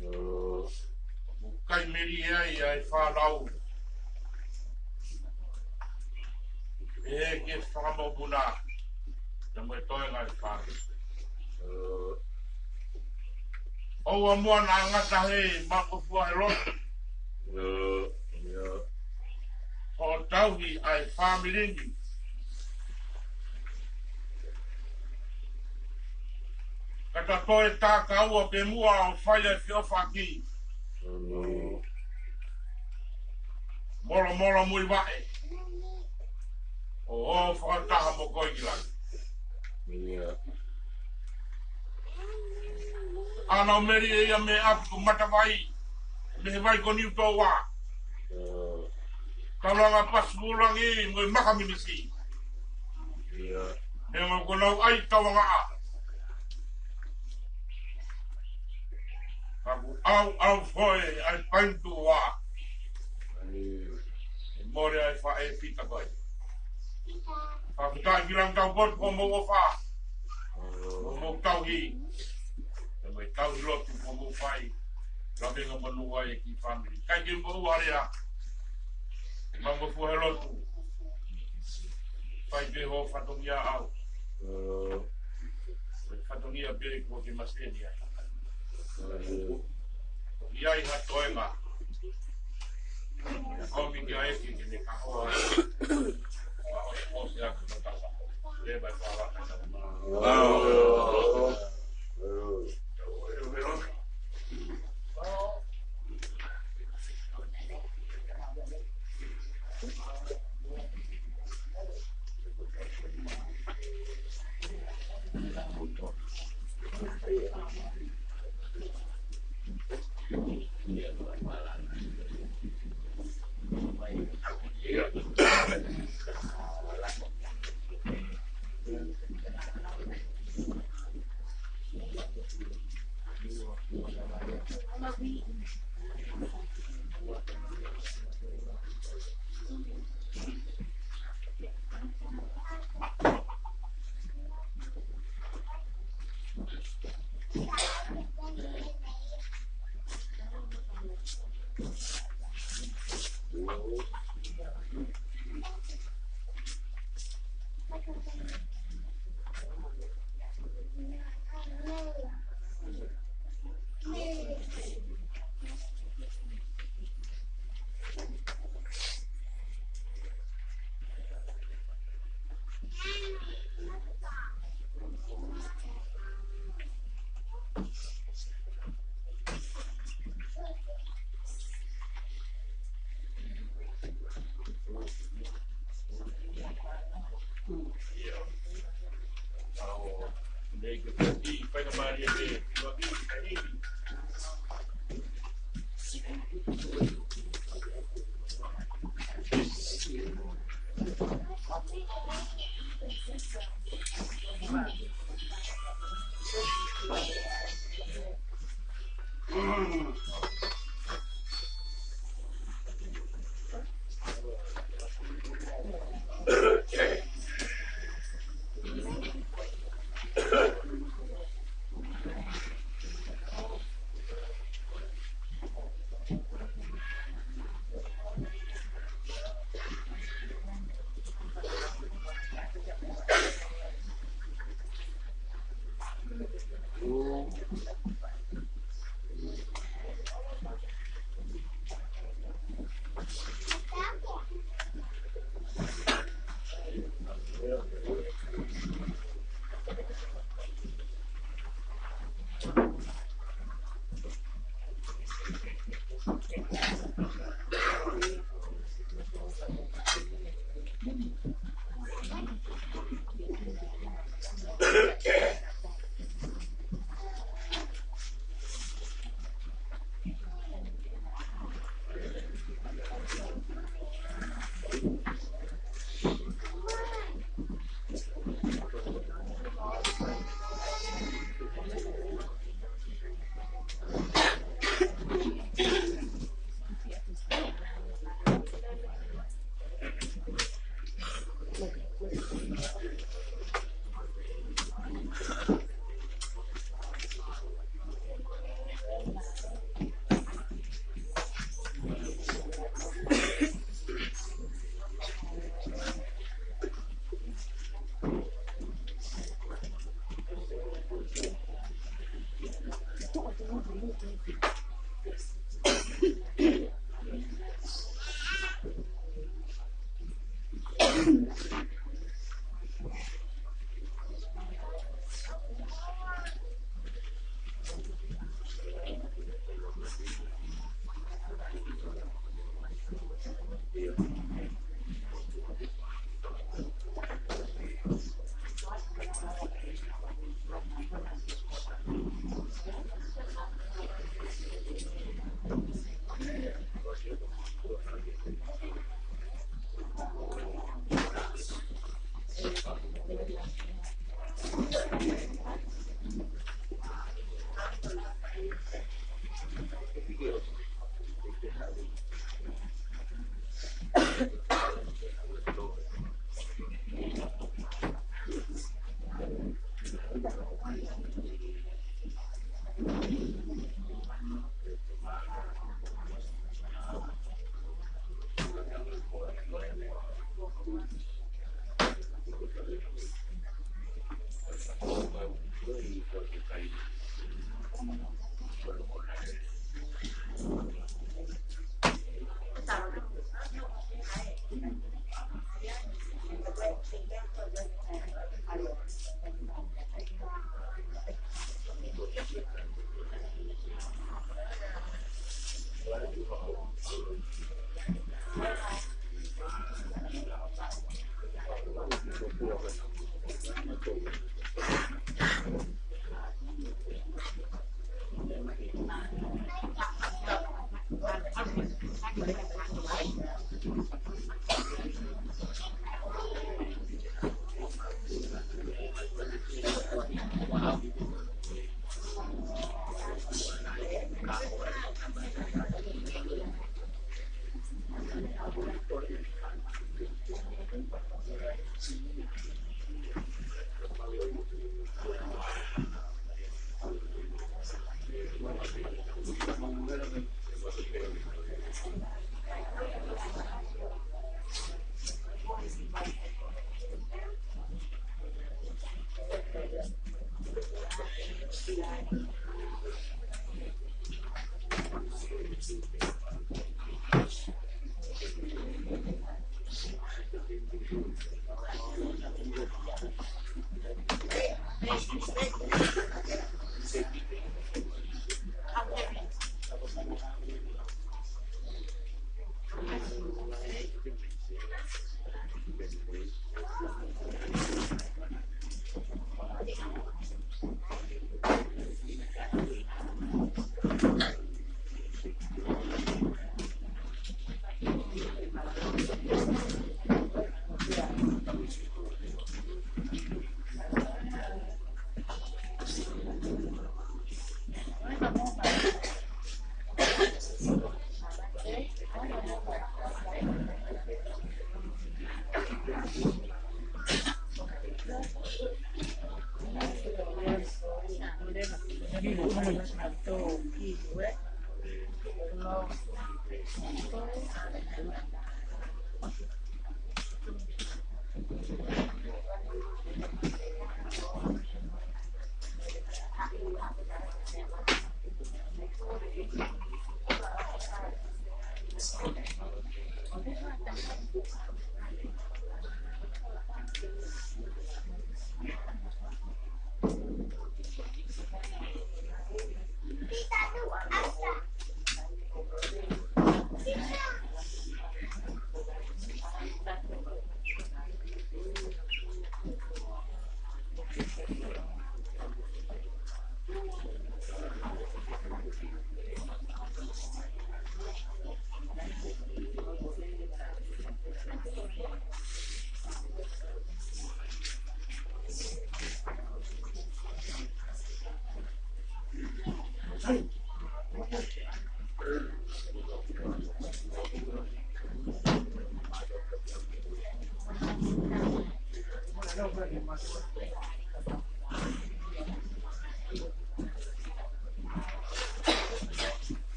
Mālō. Mo kai meli ai ʻa e fānau. ʻE ke fakamopuna. Toenga ʻi fāmili. ʻOua muʻa naʻa ngata he mangofua he lotu. ʻIo, ʻio. Hoʻo tauhi ʻa e fāmili ni. Ka ta toe tā kaua pē muʻa ʻo fai ʻa e feʻofaʻaki. ʻIo. Molomolo mo e vaʻe. ʻO ō fakataha mo koe ki langi. ʻIo. ʻAna ʻo meli ʻe ia mei ʻapi ko Matavai, mei he vai ko Niutōua. ʻIo. Taulanga Pasikulangi mo e Maka Minisi. ʻIo. Neongo ko nau ʻai tauangaʻa. Ka kuo ʻauʻau foʻi ʻa e paintuʻa. ʻIo. ʻE mole ai fa e pita pai. Fakafetaʻi ki langi tau potu ko mou ʻofa. Ko mou tauhi. Ko mou tauhi lotu ko mou fai. Lavenga mo nua e ki fāmili. Kai ke mou alea. Mangofua he lotu. Fai pē hoʻo fatongia au. Fatongia pē kuo ke maseni ai. ʻI ai ha toenga. Komi ki ai ki ke ne kahoa. Ua o se o se atu ka tau. Leva e fala ka tau.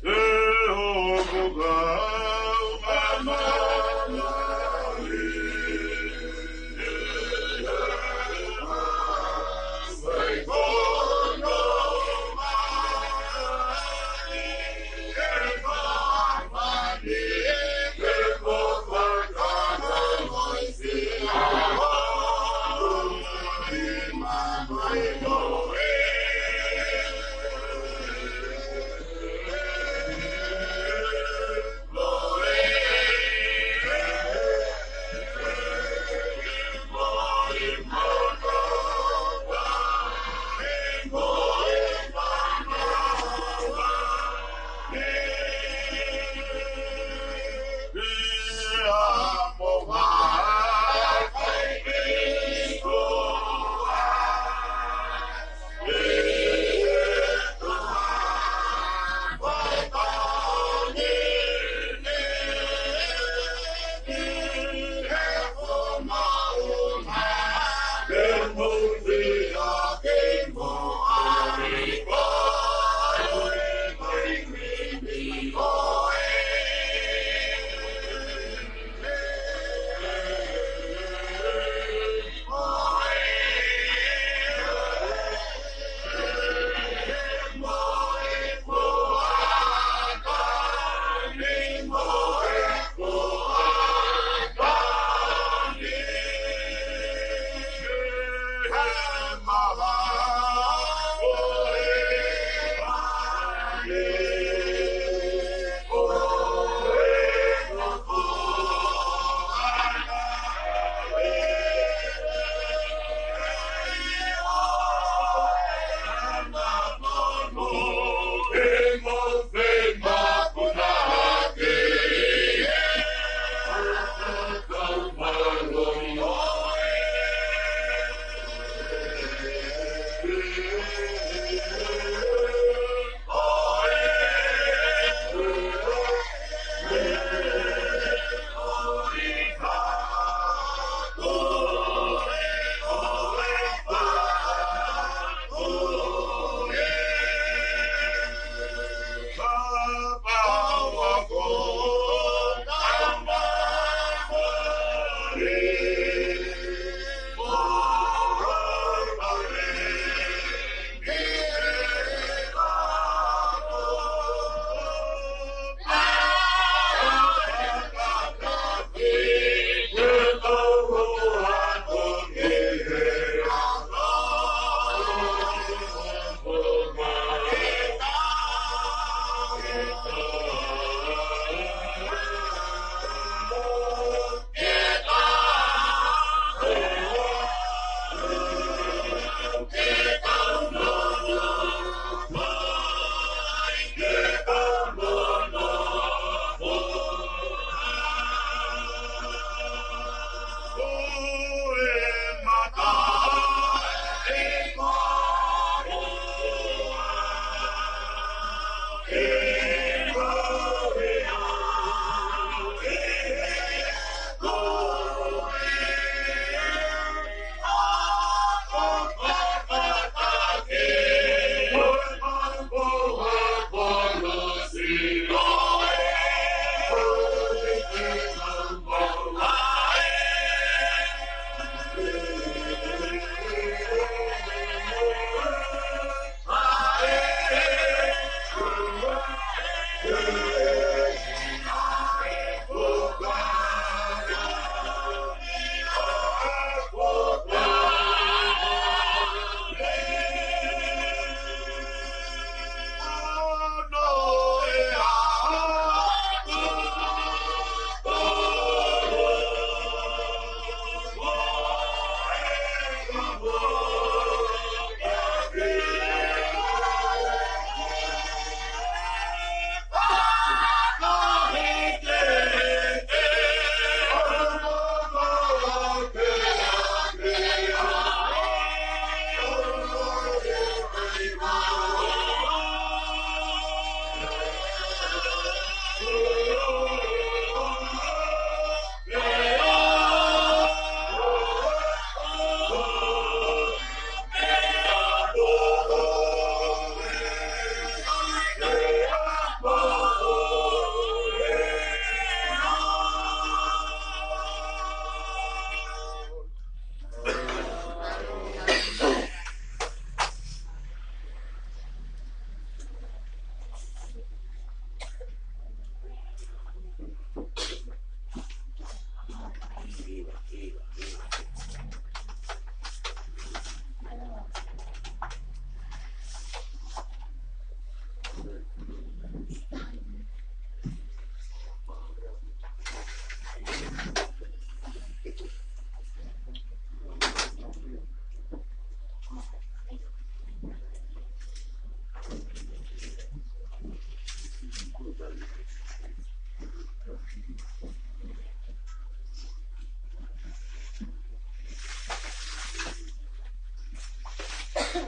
Te hopo kau mamana.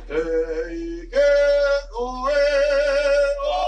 Kei ke koe ʻo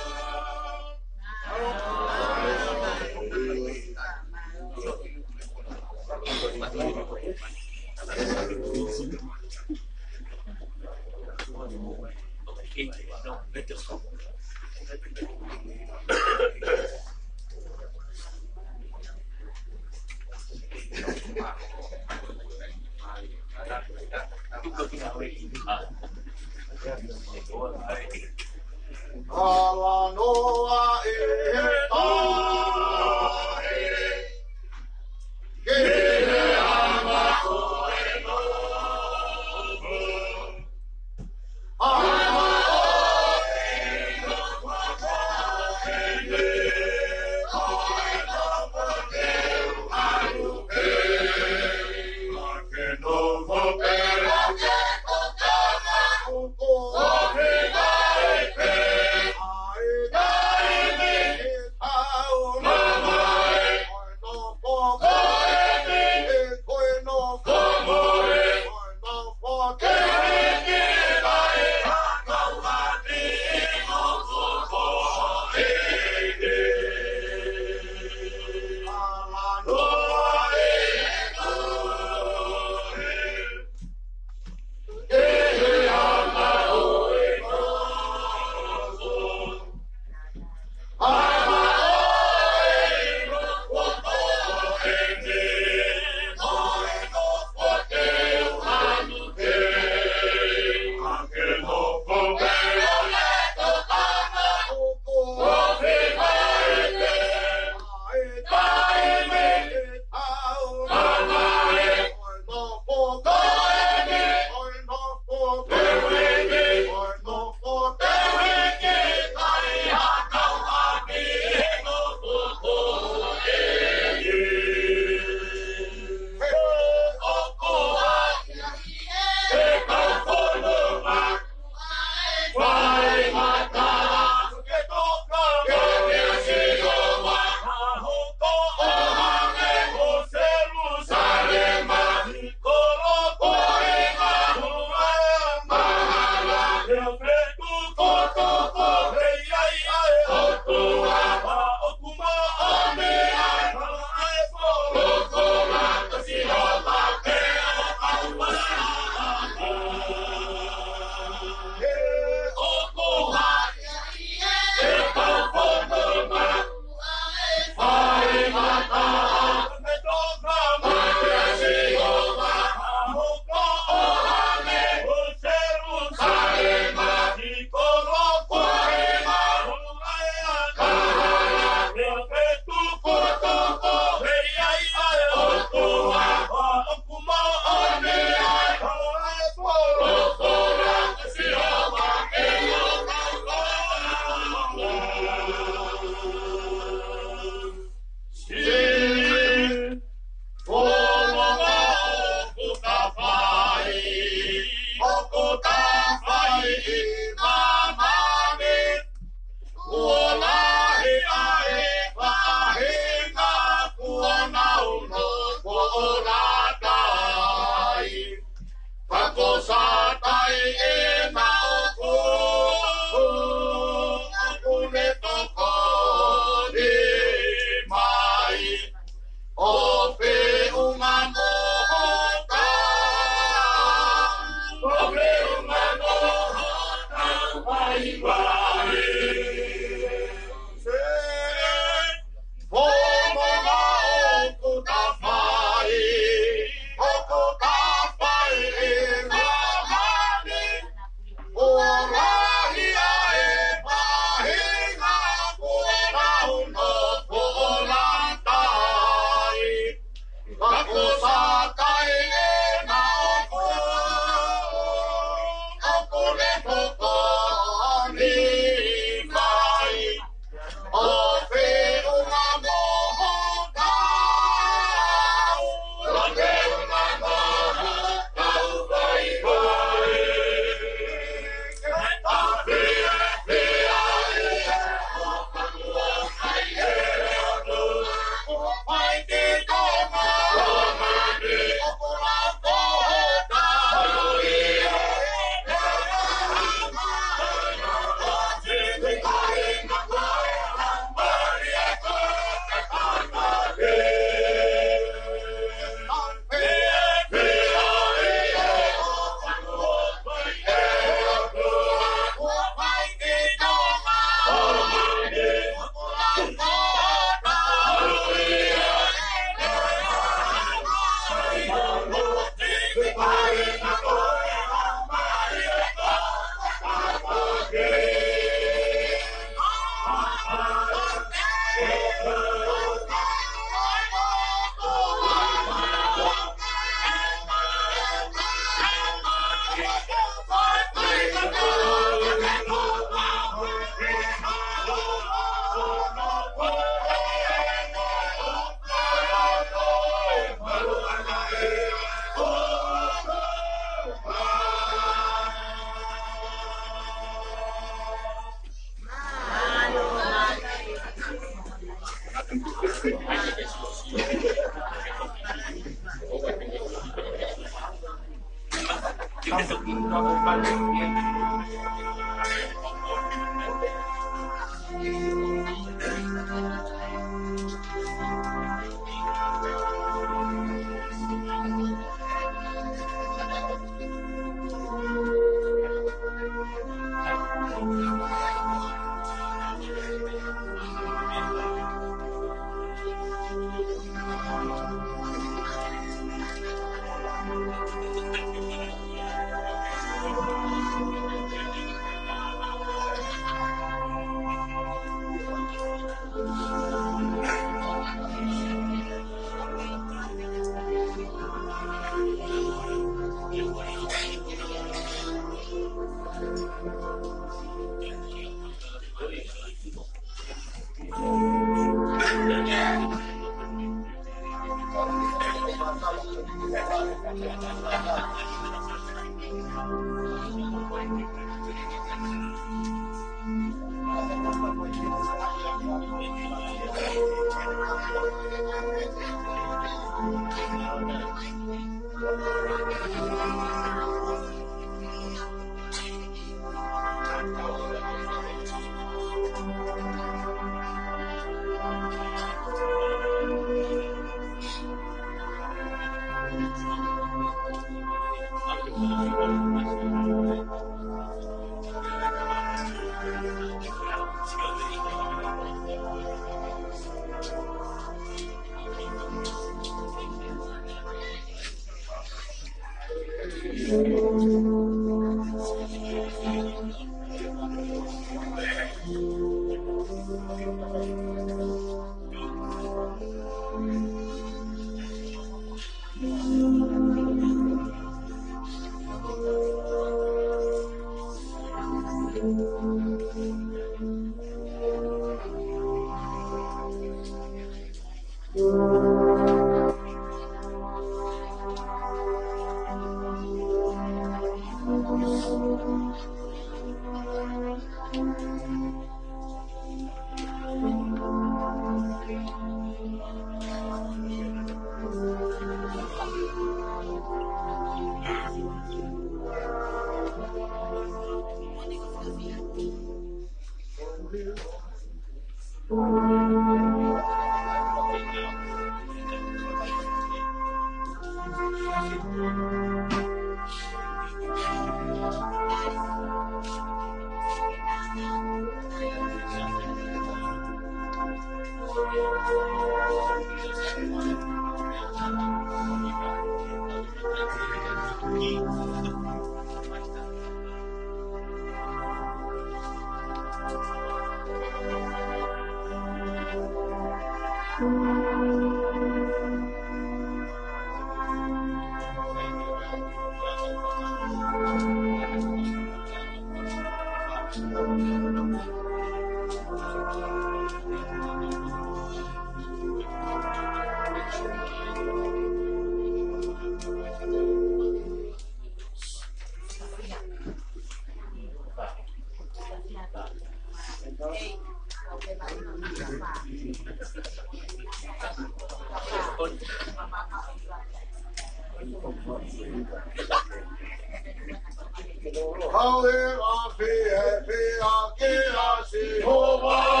Hau e afi e fia ki a Sihova.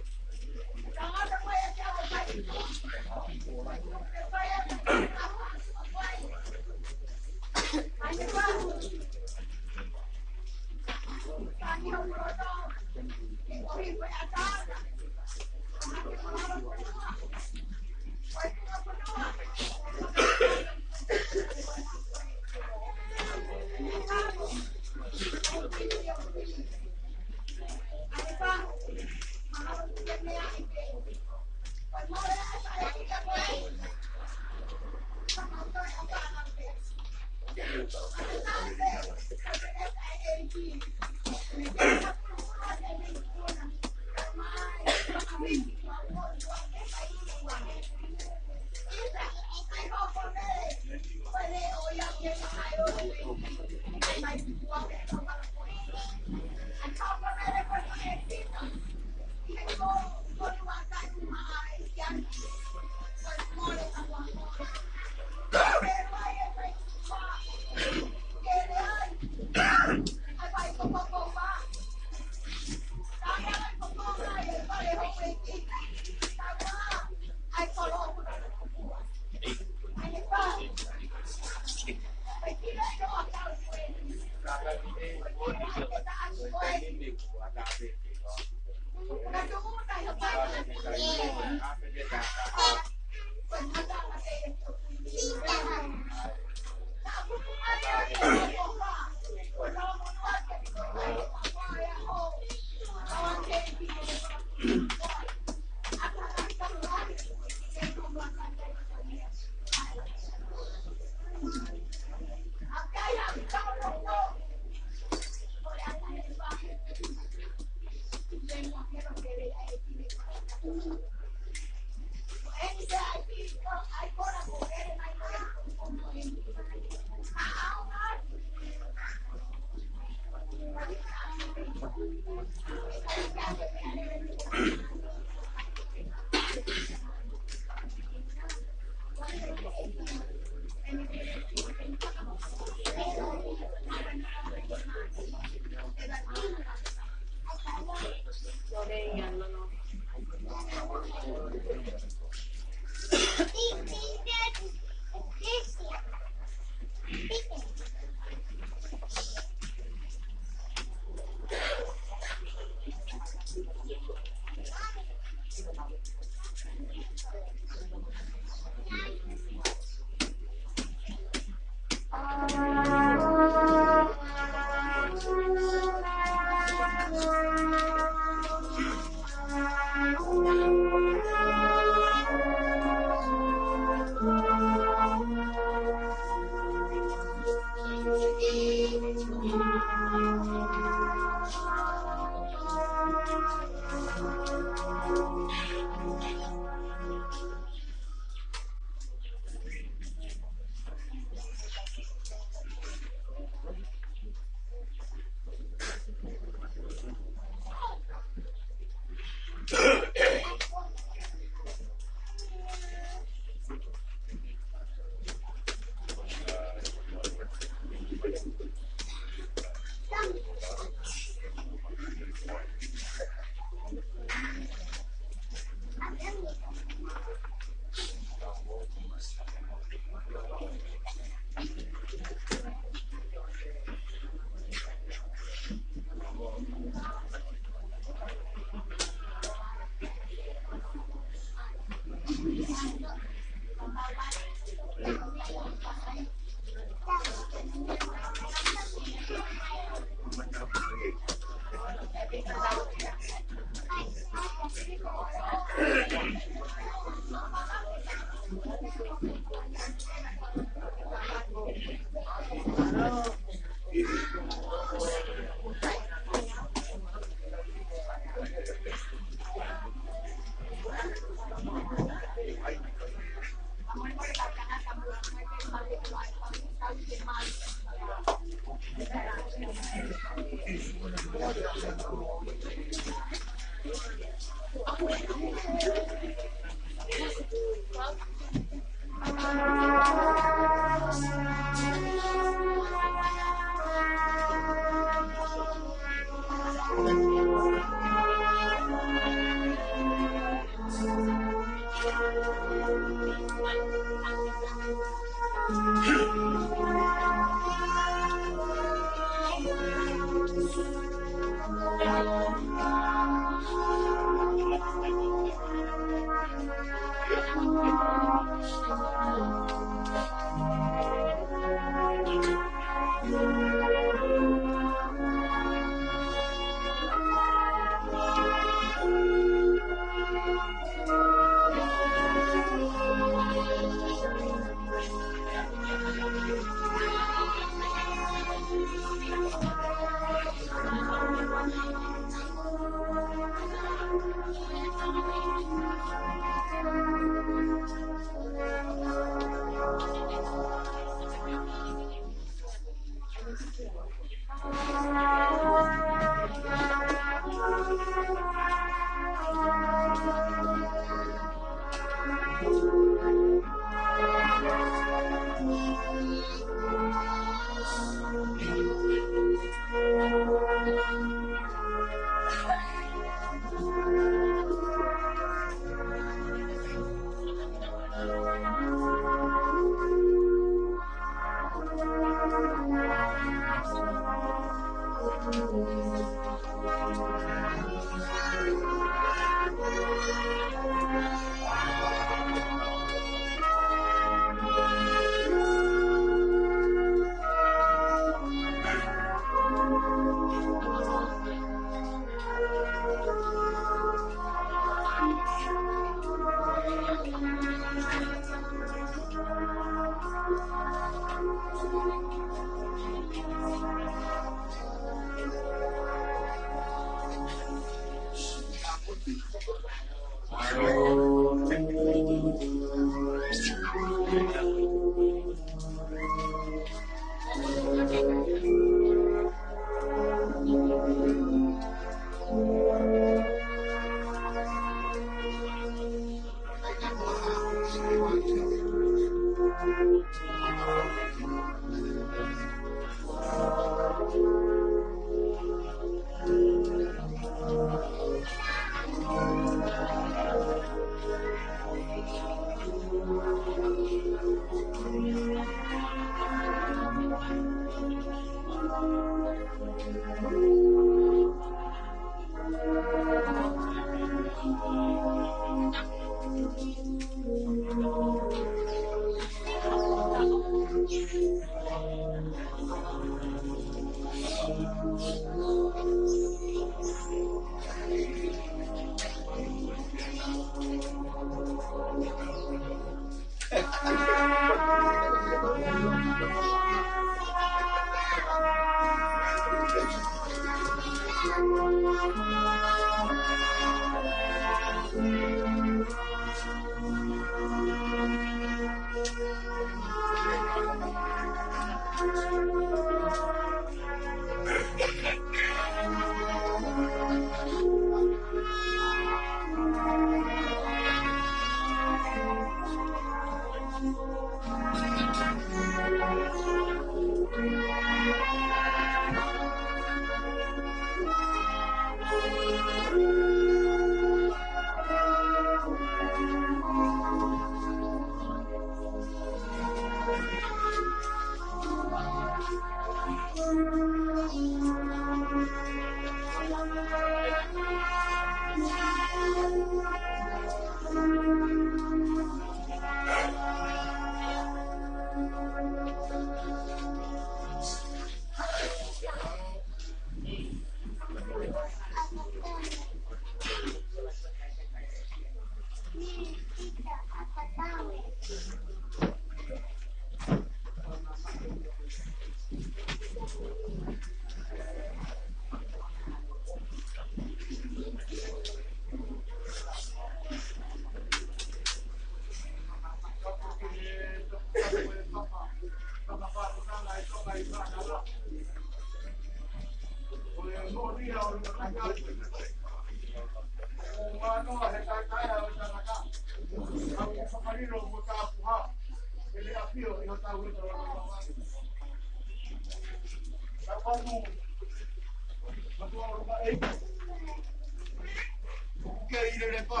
Ke ʻi he lepa,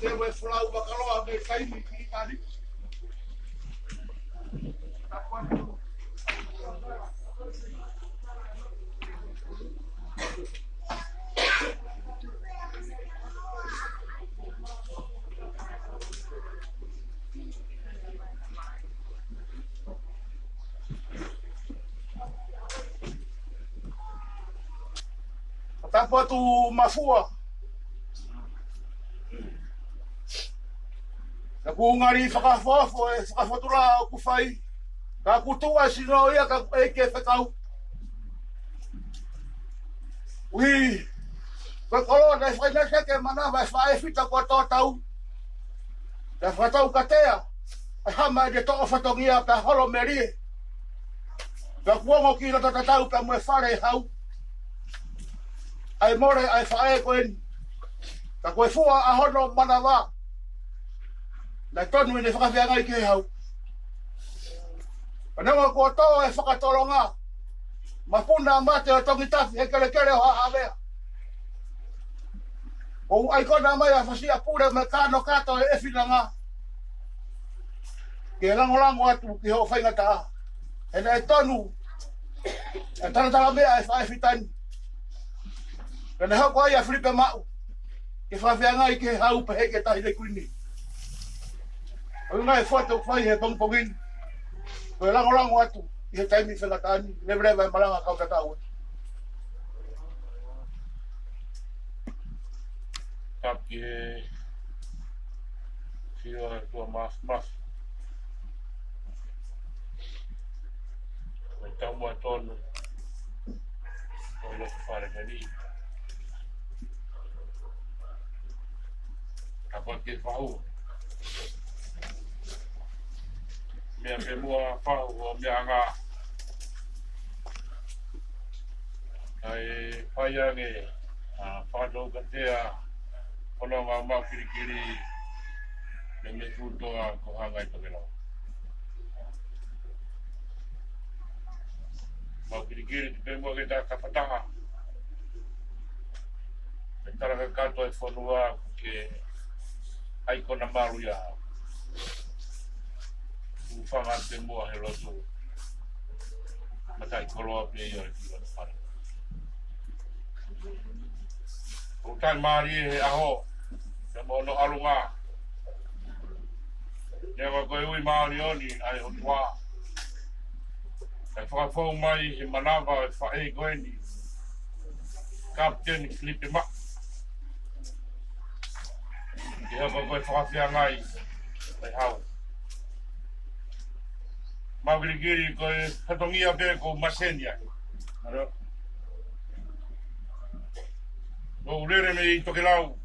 te ue folau makaloa me kaimi ki tani. Tapu atu Mafua. Naʻa ku ngali fakafofoa e fakafotula ʻoku fai. Ka ku tuʻu ʻa e sino ia ka ʻoku ʻikai ke fekau. ʻUhi, ko e kolo naʻe fai naʻe ke manava e faʻē fita ko tō tau. Naʻe fakatau katea, ʻa e hama ʻe toʻo fatongia pea holo melie. Pea kuo ongo ki loto tatau pea mo e fale hau. ʻA e mole, ʻa e faʻē ko eni. Ka ko e fua ʻa hono manava. Naʻe tonu ʻene fakafeangai ki he hau. Ka neongo kuo tō e fakatolonga. Mapuna mate ʻo Tongitafi he kelekele ʻo Haʻavea. ʻOku ʻai kona mai ʻa Fasiʻapule mo e kano kato ʻe he finanga. Ke langolango atu ki hoʻo faingataʻa. He naʻe tonu. ʻE talatala meʻa e faʻē fita ni. Ka naʻe hoko ai ʻa Filipe Maʻu. Ke fakafeangai ki he hau pehē ki he Tahi Lekuini. ʻOku ngai foto fai he pongipongi ni. Ko e langolango atu ʻi he taimi faingataʻa ni. Leveleva e malanga kau tatau. Tapu ki he ʻOtua Māfimafi. Ko e taumuʻa tonu ʻo e loto fale meni. Tapu ki he fahu. Meʻa pē muʻa fahu ʻo meʻa ngā. ʻA e fai ange, ʻa, fakatau katea, fononga Maʻukilikili, mei Mefutoʻa ko Hangai Tokelau. Maʻukilikili, tuku pē muʻa ke ta kafataha. Mei he tala kakato e fonua ke ʻai kona malu ia. Hūfanga pē muʻa he lotu. Mataʻikoloa pē ia ki loto fale. ʻOku taʻimālie he ʻaho, pea mo hono ʻalunga. Neongo ko e ui māʻoniʻoni ʻa e ʻOtua. Kae fakafou mai he manava e faʻē ko eni. Kapiteni Filipe Maʻu. Ke hoko ko e fakafeangai ʻo e hau. Maʻukilikili ko e fatongia pē ʻoku ou maseni ai. Ko u lele mei Tokelau.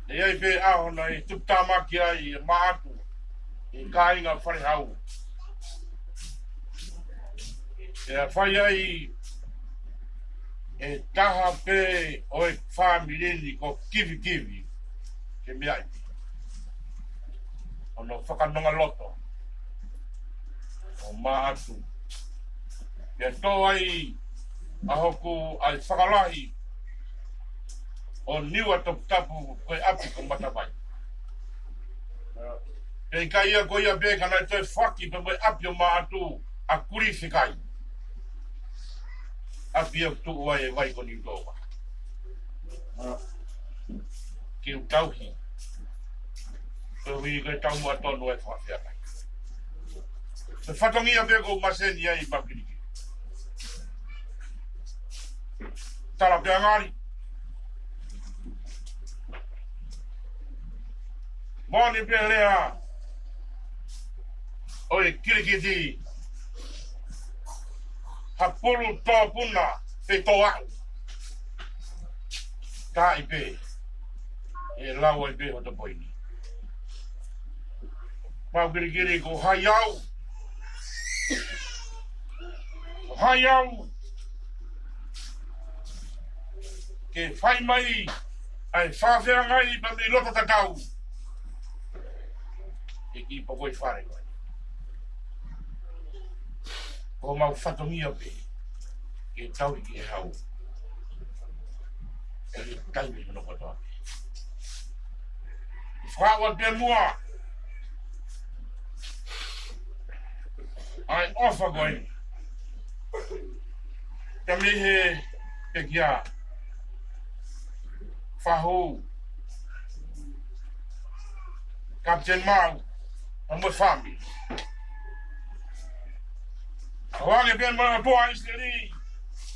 ʻE ʻi ai pē ʻaho naʻe tuputāmaki ai e Maʻatu, e kāinga Falehau. Pea fai ai e taha pē ʻo e fāmili ni ko Kivikivi, ke meaʻi. Hono fakanonga loto ʻo Maʻatu. Pea tō ai ʻa hoku ʻai fakalahi ʻo Niua Toputapu ko e ʻapi ko Matavai. Pea ʻikai ia ko ia pē ka naʻe toe faki pē mo e ʻapi ʻo Maʻatu ʻa Kulifekai. ʻApi ʻoku tuʻu ai e vai ko Niutōka. Ke u tauhi. Ko e ui ko e taumuʻa tonu e fakafeangai. Ko e fatongia pē ʻoku ou maseni ai Maʻukilikili. Tala pē angali. Moʻoni pē lea ʻo e kilikiti. Ha pulu tōpuna pe tō aʻu. Taaʻi pē. ʻE lau ai pē hoto poini. Maʻukilikili ko hai au. Ko hai au. Ke fai mai ʻa e fakafeangai pea mei loto tatau. Ke ki pokoi fale. Ko homau fatongia pē ke tauhi ki he hau. ʻI he taimi hono kotoa pē. Fakaʻau pē muʻa ʻa e ʻofa ko eni. Ka mei he pekia. Fahu. Kapiteni Maʻu. Pea mo e fāmili. ʻOange pē mo e ʻOtua ʻIsileli.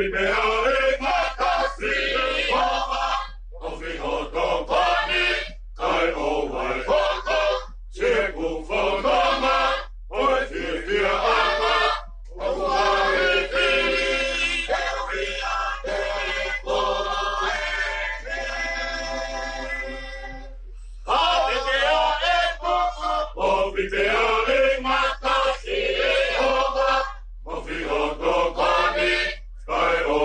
Pea ʻe makasi ʻe Sihova ʻo fihotokoni, kae ʻoua ʻe hoko siʻeku fononga, ʻo e fiefiaʻanga ʻoku fai ki he uia te ko e. ʻApitea e poko, ʻo pipea ʻe makasi ʻe Sihova ʻo fihotokoni, kae ʻo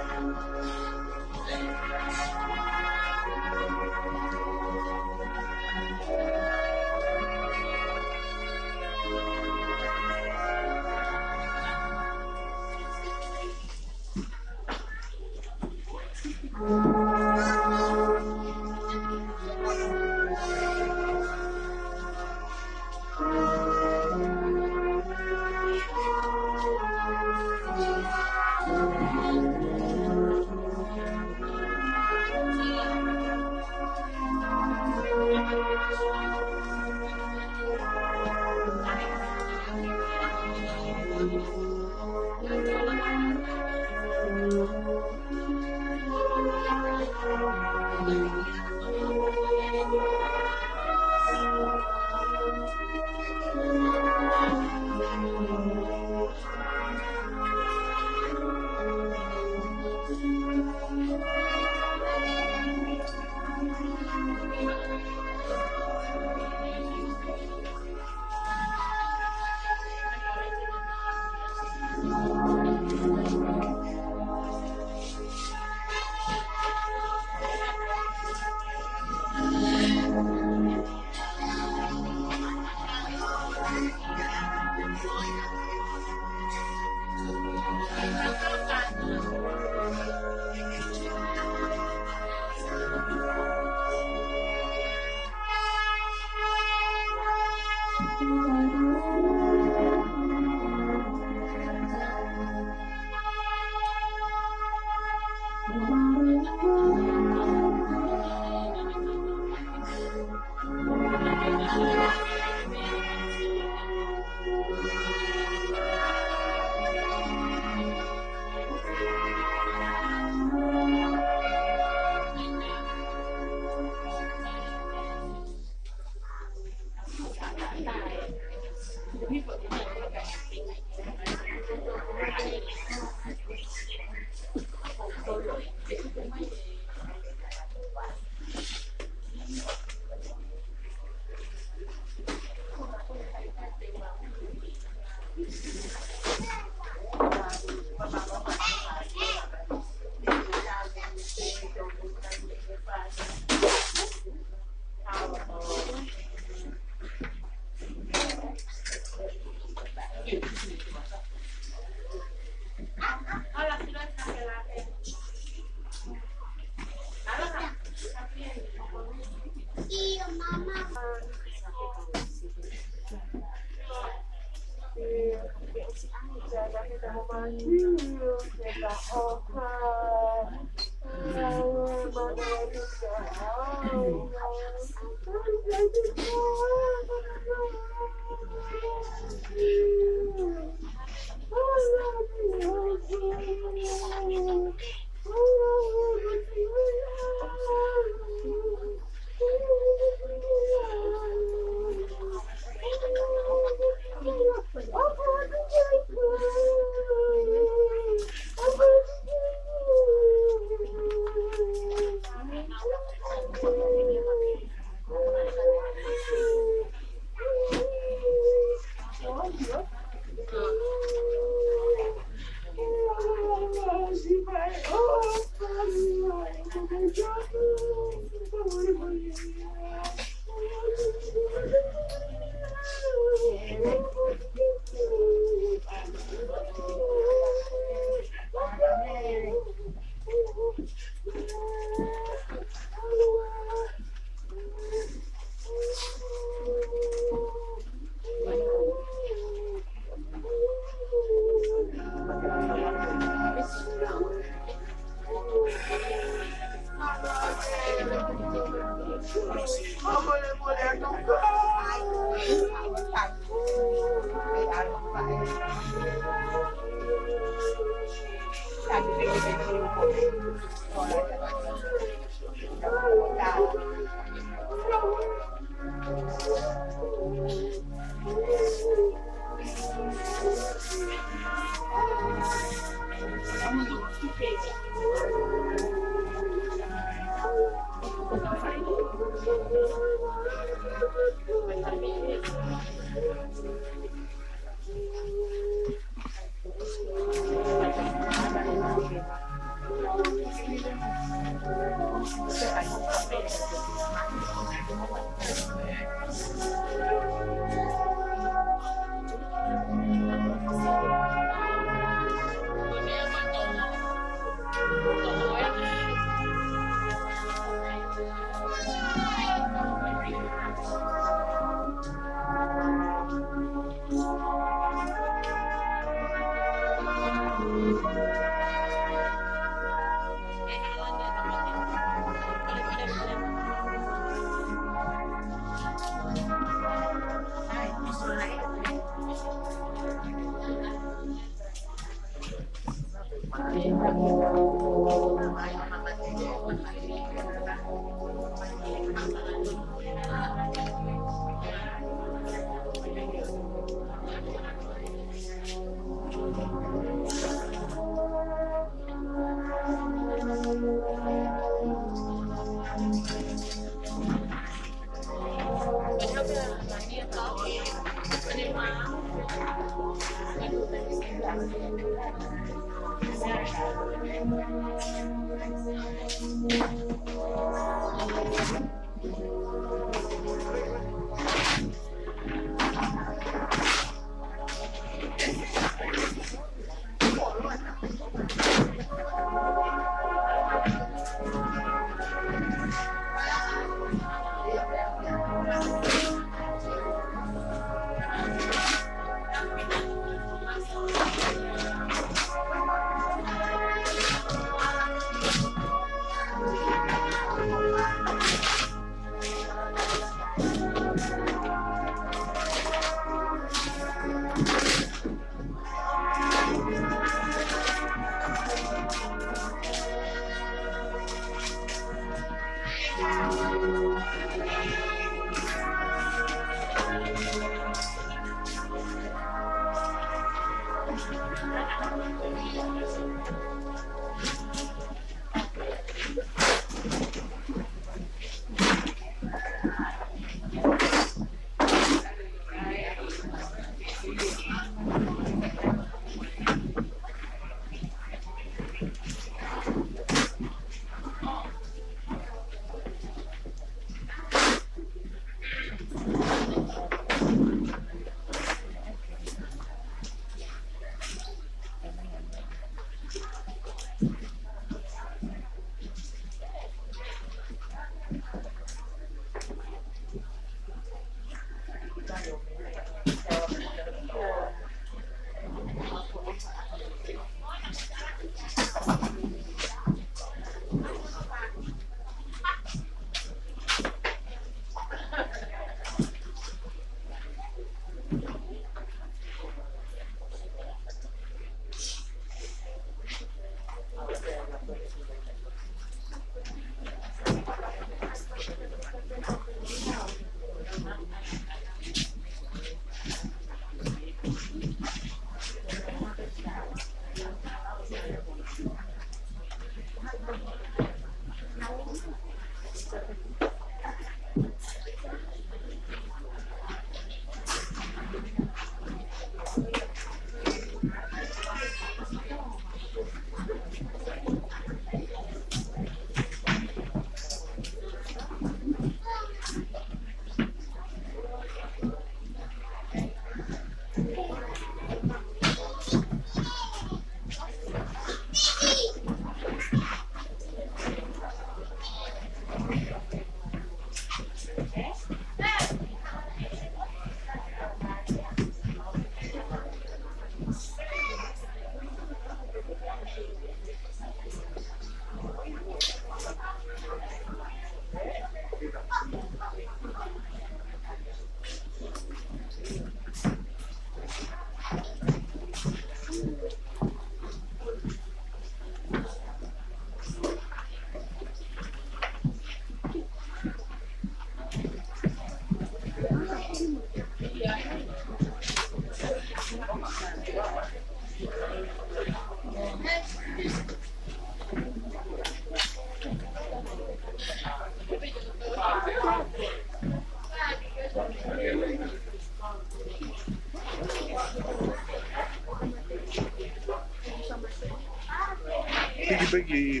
Piggy, piggy.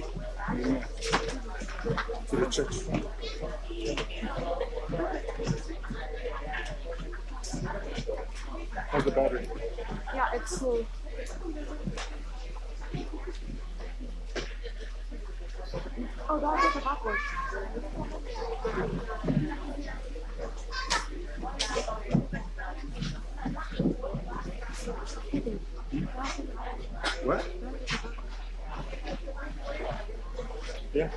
To the church. How's the battery? Yeah, it's full. Oh, that's the backwards. What? Yeah.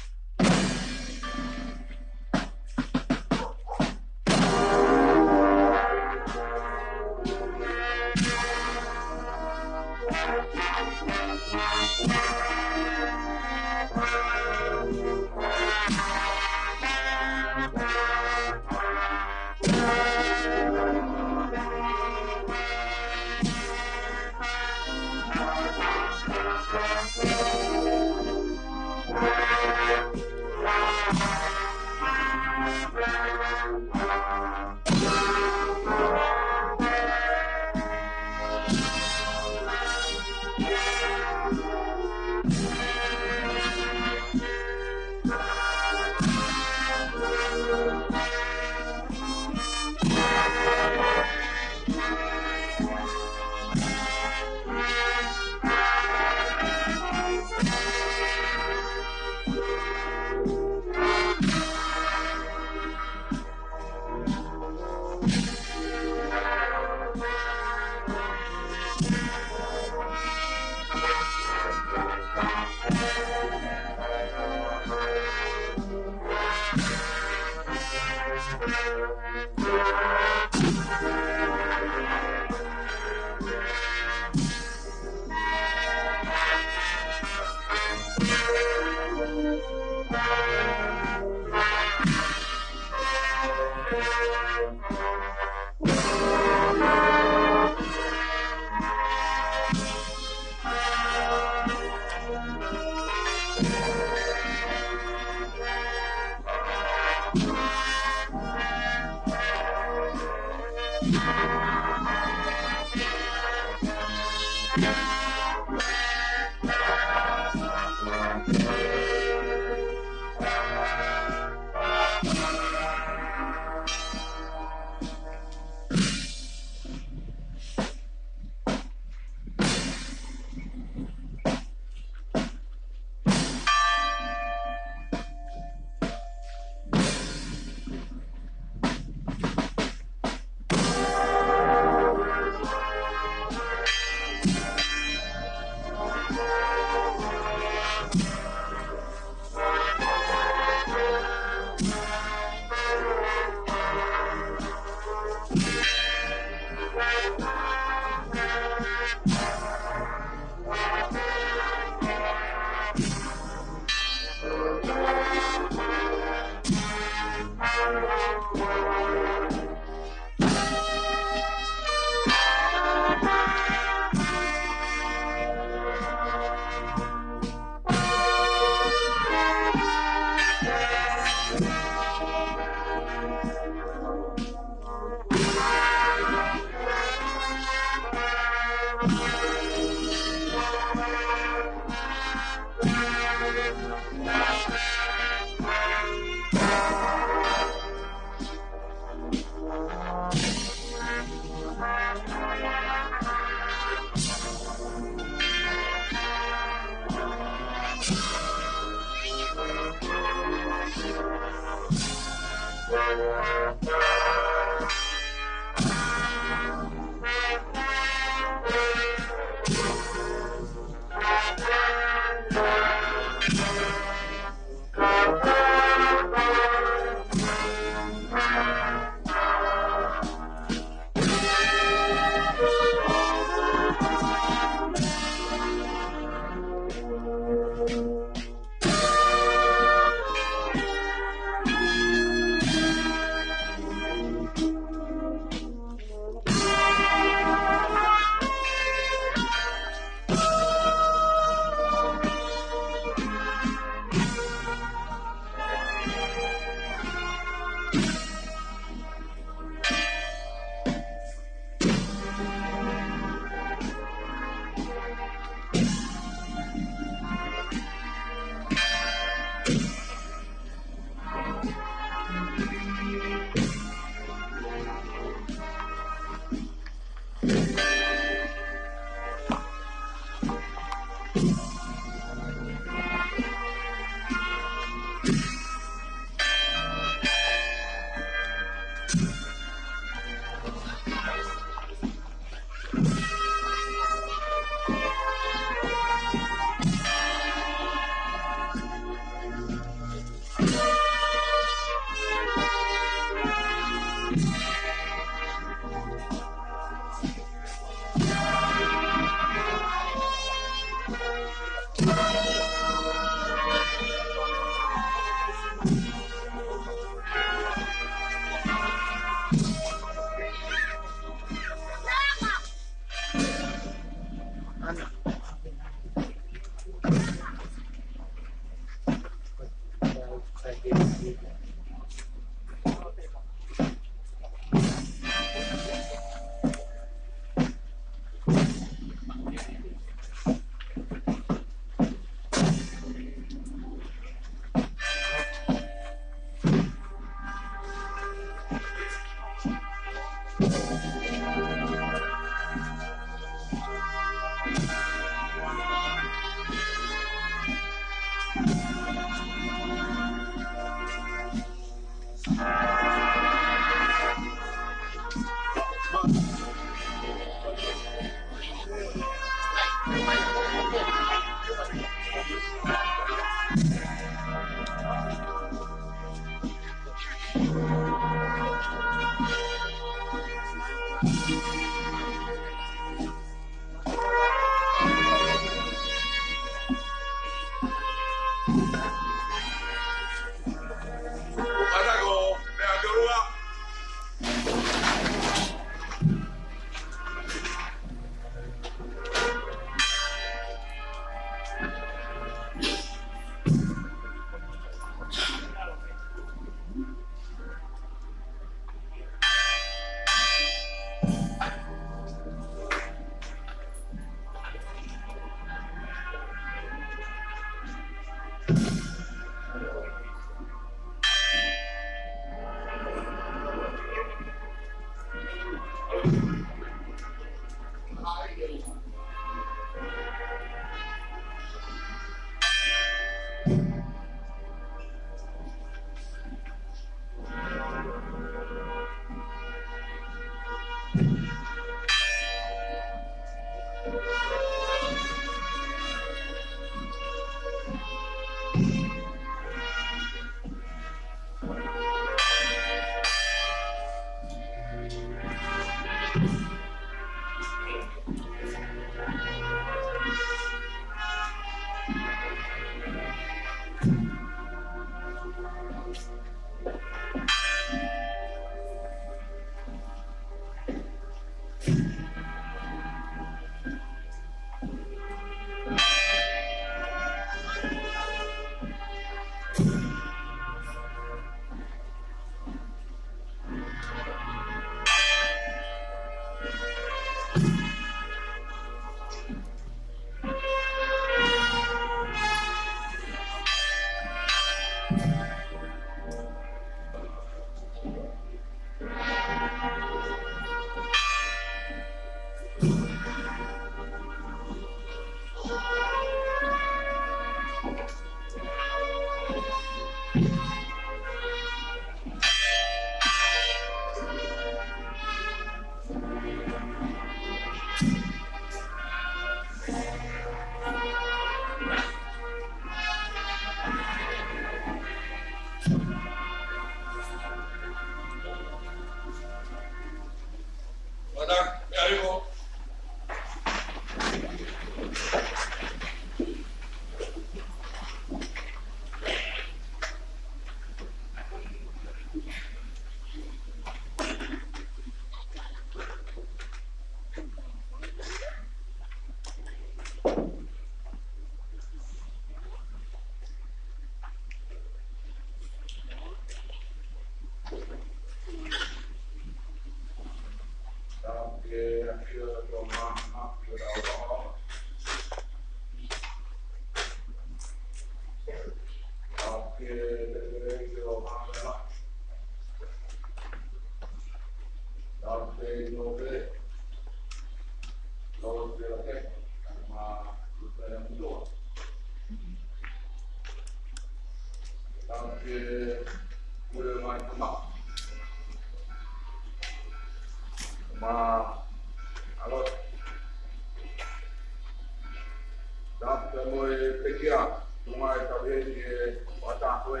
Tapu mo e pekia, tuʻunga e tauhi ni e wata koe.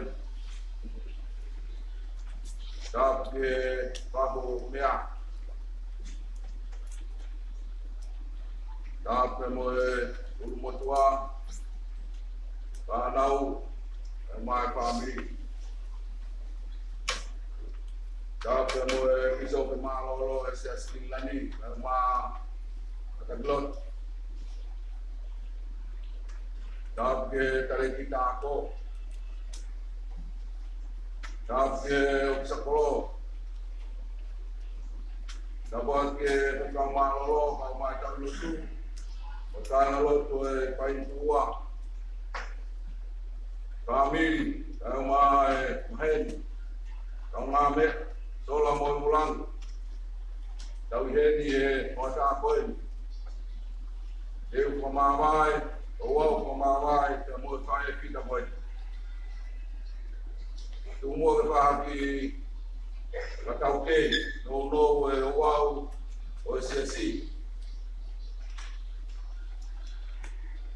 Tapu ki he papu mea. Tapu mo e ʻulumotuʻa, fānau, ʻa e ʻomai fāmili. Tapu mo e pīsope mālōlō e Siasi Kililani, ʻa e ʻomai ʻa e takilotu. Tapu ki he talēkita ako. Tapu ki he ʻōfisa kolo. Tapu ki he faifekau mālōlō, kau mai tau lotu. ʻO tānaki lotu e faifekau. Fāmili, kau mai maheni. Kau ngā me, sola mo e mulangu. Tauhi ni e wata koe ni. Te u fakamāvae, ʻo au fakamāvae, te mo e fai e pita koe. Tuʻu muʻa ke fahaki, ka tau kei, nounou e ouau ʻo e Siasi.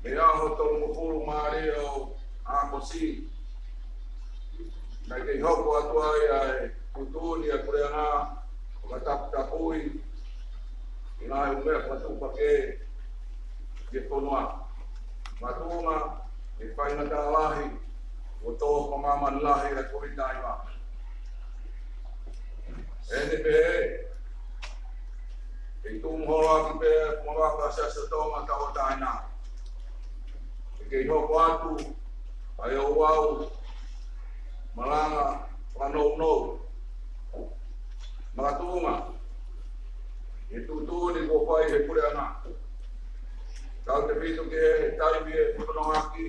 Mei he ʻaho tolungofulu mālie ʻo ʻAokosi. Naʻe kei hoko atu ai ʻa e tuʻutuʻuni ʻa e puleʻanga, ʻo fakataputapui ʻi he ngaahi ʻū meʻa fakatuʻupakē ʻi he fonua. Makatuʻunga e faingataʻa lahi, ʻo e tō fakamāmani lahi ʻa e Koviti taha hiva. ʻEne pē, ʻe tuʻu mo holo atu pē, mo vaka Siasi ʻo Tonga Tauʻatāina. ʻE kei hoko atu ʻa e ouau, malanga, fakanounou. Makatuʻunga e tuʻutuʻuni kuo fai ʻe he puleʻanga. Tautefito ki he taimi ʻe fononga ʻaki,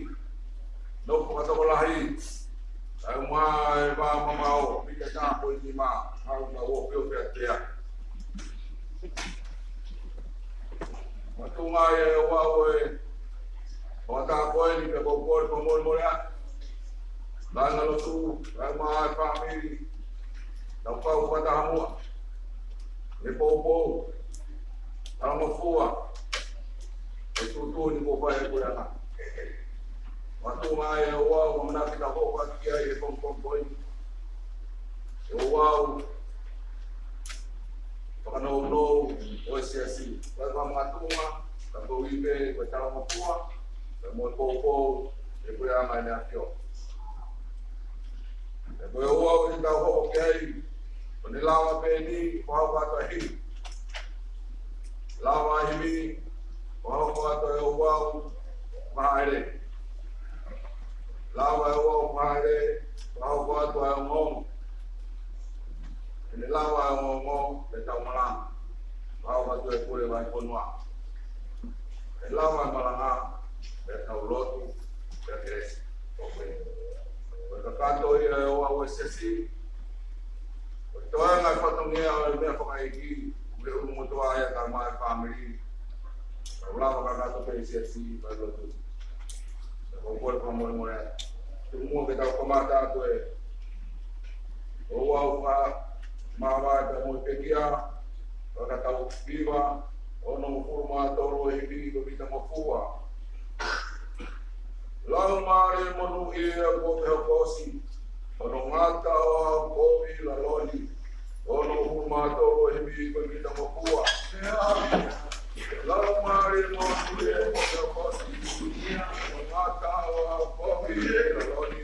nofo fakatokolahi, ʻa e ʻomai e vā mamao, mita taha poini nima, hau ma uofio pea pea. Makatuʻunga e ouau e wata koe ni, pea ʻoku ou kole fakamolemole atu. Langa lotu, ʻa e ʻomai fāmili, tau kau fakataha muʻa. ʻE poupou, talangofua, e tuʻutuʻuni kuo fai ʻe he puleʻanga. Makatuʻunga e ouau, ʻamanaki ke tau hoko atu ki ai he pongipongi ko eni. E ouau fakanounou ʻo e Siasi. Ko e fakamakatuʻunga, ka ko e ipe, ko e talangofua, ka mo e poupou, ʻe puleʻanga ʻEne ʻAfio. ʻE ko e ai, ʻo ne lava pē ʻeni, fakahoko atu ʻa e himi. Lava ʻa e himi, fakahoko atu ʻa e ouau, fakahaʻele. Lava ʻa e ouau, fakahaʻele, fakahoko atu ʻa e ongoongo. ʻI heʻene lava ʻa e ongoongo, pea tau malanga. Fakahoko atu e pule vahefonua. ʻI heʻene lava ʻa e malanga, pea tau lotu, pea kelesi. Ko e kakato ia ʻo e ouau ʻa e siasi. Ko e toenga e fatongia ʻo e meʻa fakaʻeiki, ʻoku ke ʻulumotuʻa ia kae ʻumaʻā e fāmili. Ka ʻoku lava kakato pē ʻe he siasi, pea lotu. Pea ko e kole fakamolemole. Tuku muʻa ke tau kamata atu e ouau fakamāvae pea mo e pekia, fakatau hiva, onongofulu mā tolu ʻo e himi ko e Vita Ngofua. Laumālie monūʻia kuo ke hoko ʻosi, hono ngata ʻo haʻo kovi ʻi lalo ni, onongofulu mā tolu ʻo e himi ko e Vita Ngofua. Laumālie monūʻia kuo ke hoko ʻosi, hono ngata ʻo haʻo kovi ʻi lalo ni.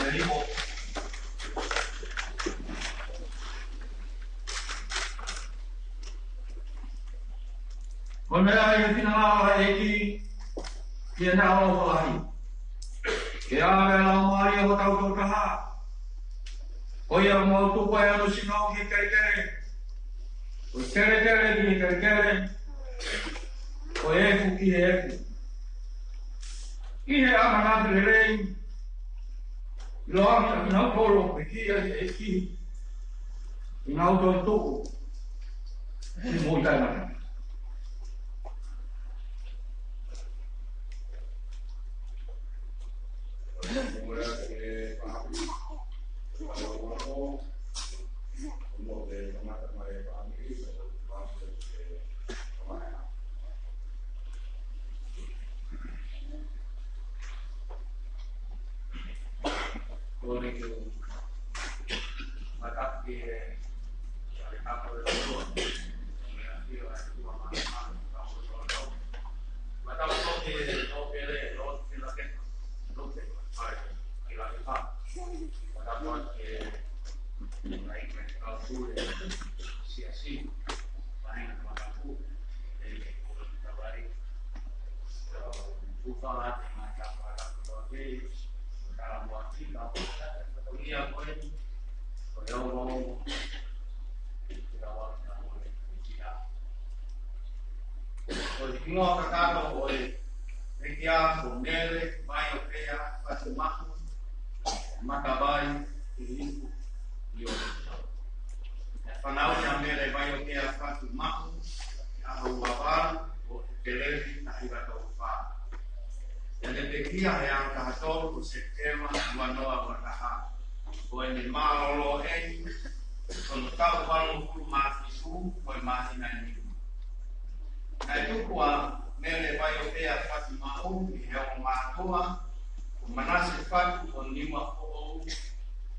Ko e meʻa ia ʻi he finangalo ʻo e ʻEiki, ʻi heʻene ʻaloʻofa lahi. Ke ʻave ʻa e laumālie ʻo hotau Tolu Taha. Ko ia ʻoku mau tuku ai hono sino ki he kelekele. Ko e kelekele ki he kelekele. Ko e efu ki he efu. ʻI he ʻamanaki lelei, ʻiloange ʻa kinautolu ʻoku pekia ʻi he ʻEiki, ʻi heʻenau toetuʻu ki muʻa ʻi taʻengata. Ko e hingoa kakato ʻo e pekia ko Mele Vaiopea Fatu Maʻu, Matavai, Filipo, ʻIo. Naʻe fanauʻi ʻa Mele Vaiopea Fatu Maʻu ʻi he ʻaho ua valu ʻo ʻEpeleli taha hiva tolu fā. Naʻá ne pekia he ʻaho taha tolu ʻo Sepitema ua noa ua taha. Ko ʻene mālōlō eni, ko hono taʻu valungofulu mā fitu, ko e māhina ʻe nima. Naʻe tupu ʻa Mele Vaiopea Fatu Maʻu ʻi he ongo mātuʻa, ko Manase Fatu ʻo Niuafoʻou,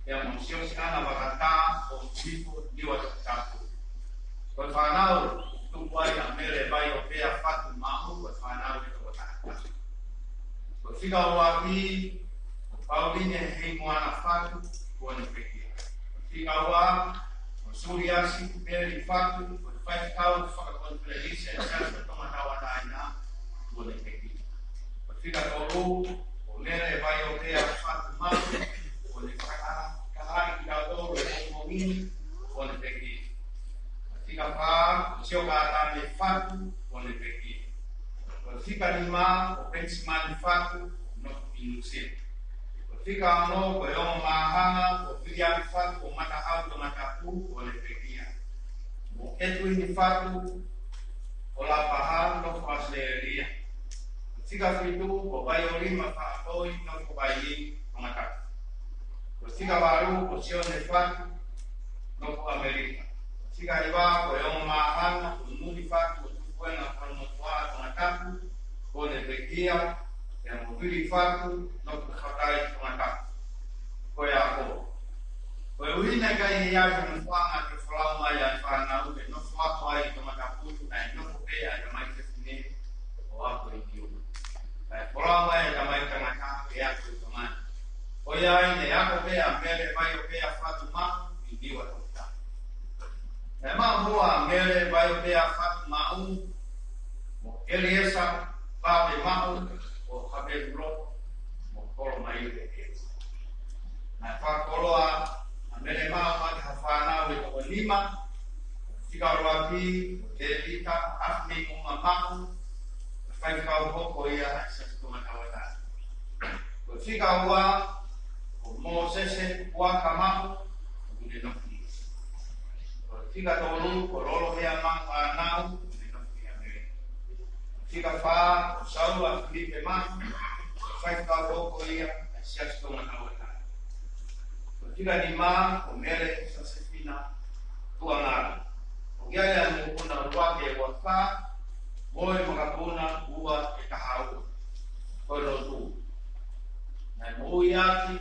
pea mo Siosiana Vakatā ʻo Filipo Niuatoputapu. Ko e fānau ʻoku tupu ai ʻa Mele Vaiopea Fatu Maʻu, ko e fānau ʻe toko taha taha. Ko e fika ʻuluaki, ko Pauline Heimoana Fatu, kuó ne pekia. Ko e fika ua, ko Suliasi Peli Fatu, ko e faifekau fakakonifelenisi ʻa e Siasi ʻo Tonga Tauʻatāina, kuó ne pekia. Ko e fika tolu, ko Mele Vaiopea Fatu Maʻu, kuó ne fakataha, taha ai kitautolu he pongipongi ni, kuó ne pekia. Ko e fika fā, ko Siokatane Fatu, kuó ne pekia. Ko e fika nima, ko Penisimani Fatu, nofo ʻi Nuʻusila. Ko e fika ono, ko e ongo māhanga, ko Viliami Fatu ʻo Matahau, Tongatapu, kuó ne pekia. Mo Etuini Fatu ʻo Lapaha, nofo ʻAositelēlia. Ko e fika fitu, ko Vaiolima Faʻatoi, nofo Vainī, Tongatapu. Ko e fika valu, ko Sione Fatu, nofo ʻAmelika. Ko e fika hiva, ko e ongo māhanga, ko Nuni Fatu ʻo Tupuʻenga, Falemotuʻa, Tongatapu, kuó ne pekia, pea mo Vili Fatu, nofo Fatai, Tongatapu. Ko ia ko. Ko e ʻuhinga ʻikai ke ʻi ai ha nofoʻanga ke folau mai ai e fānau ke nofo ako ai ʻi Tongatapu, naʻe nofo pē ʻa e tamai fefine ʻo ako ʻi Niua. Naʻe folau mai e tamai tangata ke ako ʻi Tonga ni. Ko ia ai naʻe ako pē ʻa Mele Vaiopea Fatu Maʻu ʻi Niuatoputapu. Naʻe maʻu muʻa ʻa Mele Vaiopea Fatu Maʻu mo Eliesa Vave Maʻu ʻo Haveluloto mo Kolomaile Eli. Naʻe fakakoloa ʻa Mele Maʻu ʻaki ha fānau ʻe toko nima, fika ʻuluaki, ko Tēvita ʻAfimeimuʻa Maʻu, faifekau hoko ia ʻa e Siasi Tonga Tauʻatāina. Ko e fika ua, ko Mōsese Puaka Maʻu, ʻokú ne nofo ʻi Nuʻusila. Ko e fika tolu, ko Lolohea Maʻu ʻAnau, ʻokú ne nofo ʻi ʻAmelika. Ko e fika fā, ko Saula Filipe Maʻu, faifekau hoko ia ʻa e Siasi Tonga Tauʻatāina. Ko e fika nima, ko Mele Sosefina Tuʻangalo. ʻOku ʻi ai ʻa e mokopuna ʻuluaki ʻe ua fā, mo e makapuna ua ʻe taha ua. Ko e lotu. Naʻe moʻui ʻaki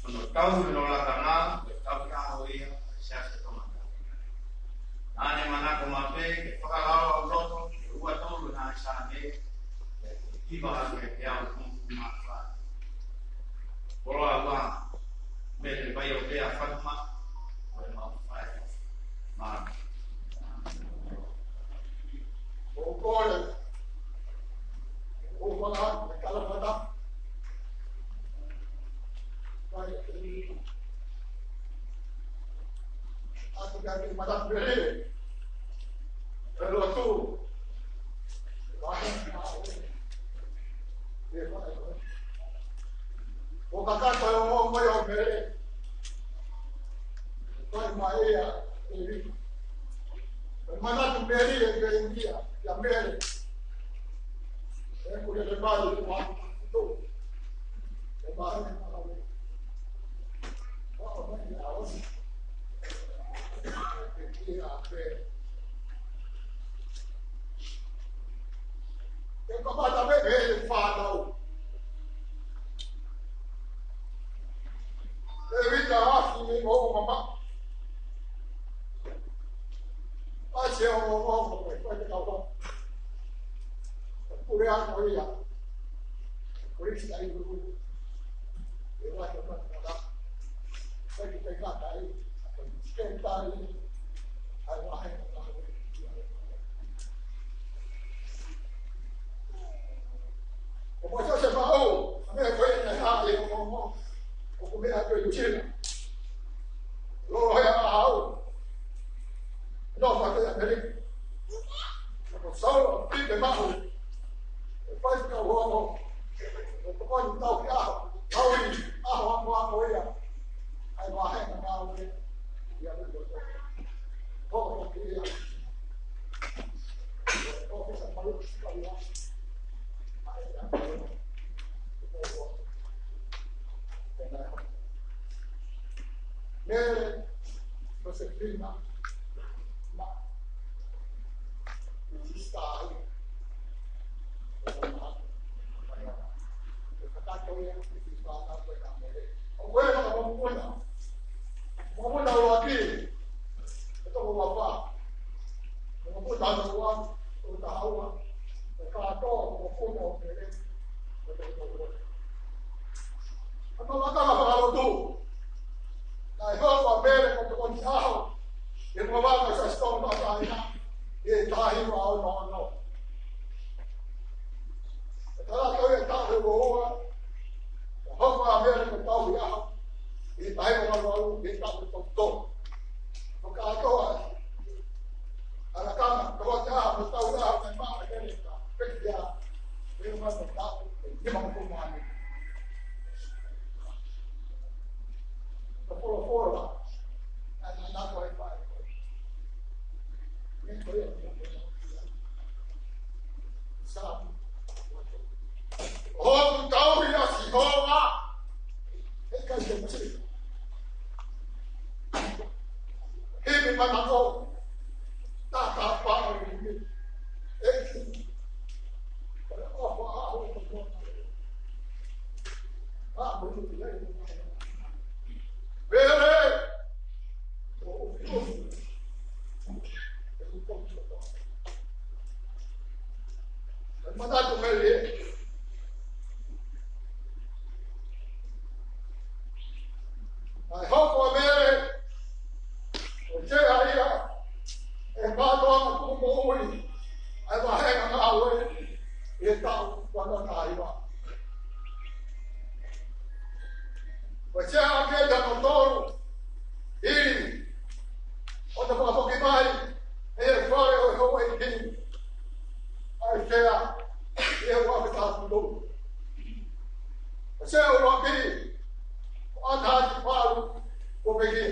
hono tauhi hono lakanga, ko e tauhi ʻaho ia ʻa e Siasi Tonga Tauʻatāina. Naʻá ne manako maʻu pē ke fakalaulauloto ki he ua tolu ʻa e ngaahi Saame, ʻi he hiva ʻaki e teau hongofulu mā fā. Koloa ua ʻAtu ki he manatu Mele. ʻE lotu. ʻO kakato e ongoongo ʻo Mele. Ko e maea, ʻe ri. ʻE manatu Mele, ʻe ke ingia, ia Mele. ʻE kule le mai, ʻe wa, tu. ʻE mai, ʻe mai. Ke kamata pē he fānau. ʻE vita afi ni mo mama. ʻAsi o mo mo mo mo mo mo mo. Pule ano ia. Pule si ai lu. ʻE wa to ma ma. Sai ki te ka tai. Ke tai. Ai wa he. ʻO mo Siosefa ʻo, ʻa meʻa ko ē naʻe hā ʻe ʻo mo. ʻOku meʻa ko ē Niu Sila. Lolo he ʻa au. Nofo atu ʻi ʻAmelika. Ko Saulo Pipe Maʻu. ʻE fai ka uongo. ʻO tokoni tau ki ʻaho. Tau ʻi ʻaho amo amo ia. ʻAi mahe na ngāue. Ia me ko. Ko ko ki ia. Ko ko sa malu sa ia. ʻAi ia. Mele, Josefina, ma, sista ai. Kakato ia, sista ai, ko e ka Mele. ʻO ko e ka mokopuna. Mokopuna ʻuluaki. ʻE toko ua fā. Mokopuna ʻuluaki, ʻo taha ua. ʻE kakato, mokopuna ʻo Mele. ʻA e maʻu lakanga fakalotu. Naʻe hoko ʻa Mele ko e tokoni ʻaho. ʻI he maʻu lakanga Siasi Tonga Taʻahine. ʻI he taha hiva ono ono. ʻE tala ko e taʻu ʻe ua ua. Naʻe hoko ʻa Mele ko e tauhi ʻaho. ʻI he taha hiva ono ono, ʻi he taʻu ʻe tolu tolu. Fakatoa. ʻA e lakanga, tokoni ʻaho, mo tauhi ʻaho, mo e maʻu e Mele ka. Pekia, e ma mo tau, e ma mo mani. Ka folofola, ʻa e na ko e fai. Sa. ʻOku tauhi ʻa Sihova. E kai se masi. Himi manako. Tata pao himi. E ki. Pele. Manatu Mele. ʻAi hoko ʻa Mele. ʻO sea ia. ʻE mātuʻa mo tuku moʻui. ʻAi vahenga ngāue. ʻI he taʻu ua noa taha hiva. ʻO sea ʻa Mele ʻi hono tolu. ʻIli. ʻO na fakafoki mai. ʻE fale ʻo e houʻeiki. ʻAi sea. ʻI he ua afe taha tolu. ʻO sea ʻuluaki. ʻO ʻAtahati Palu. ʻO Pekia.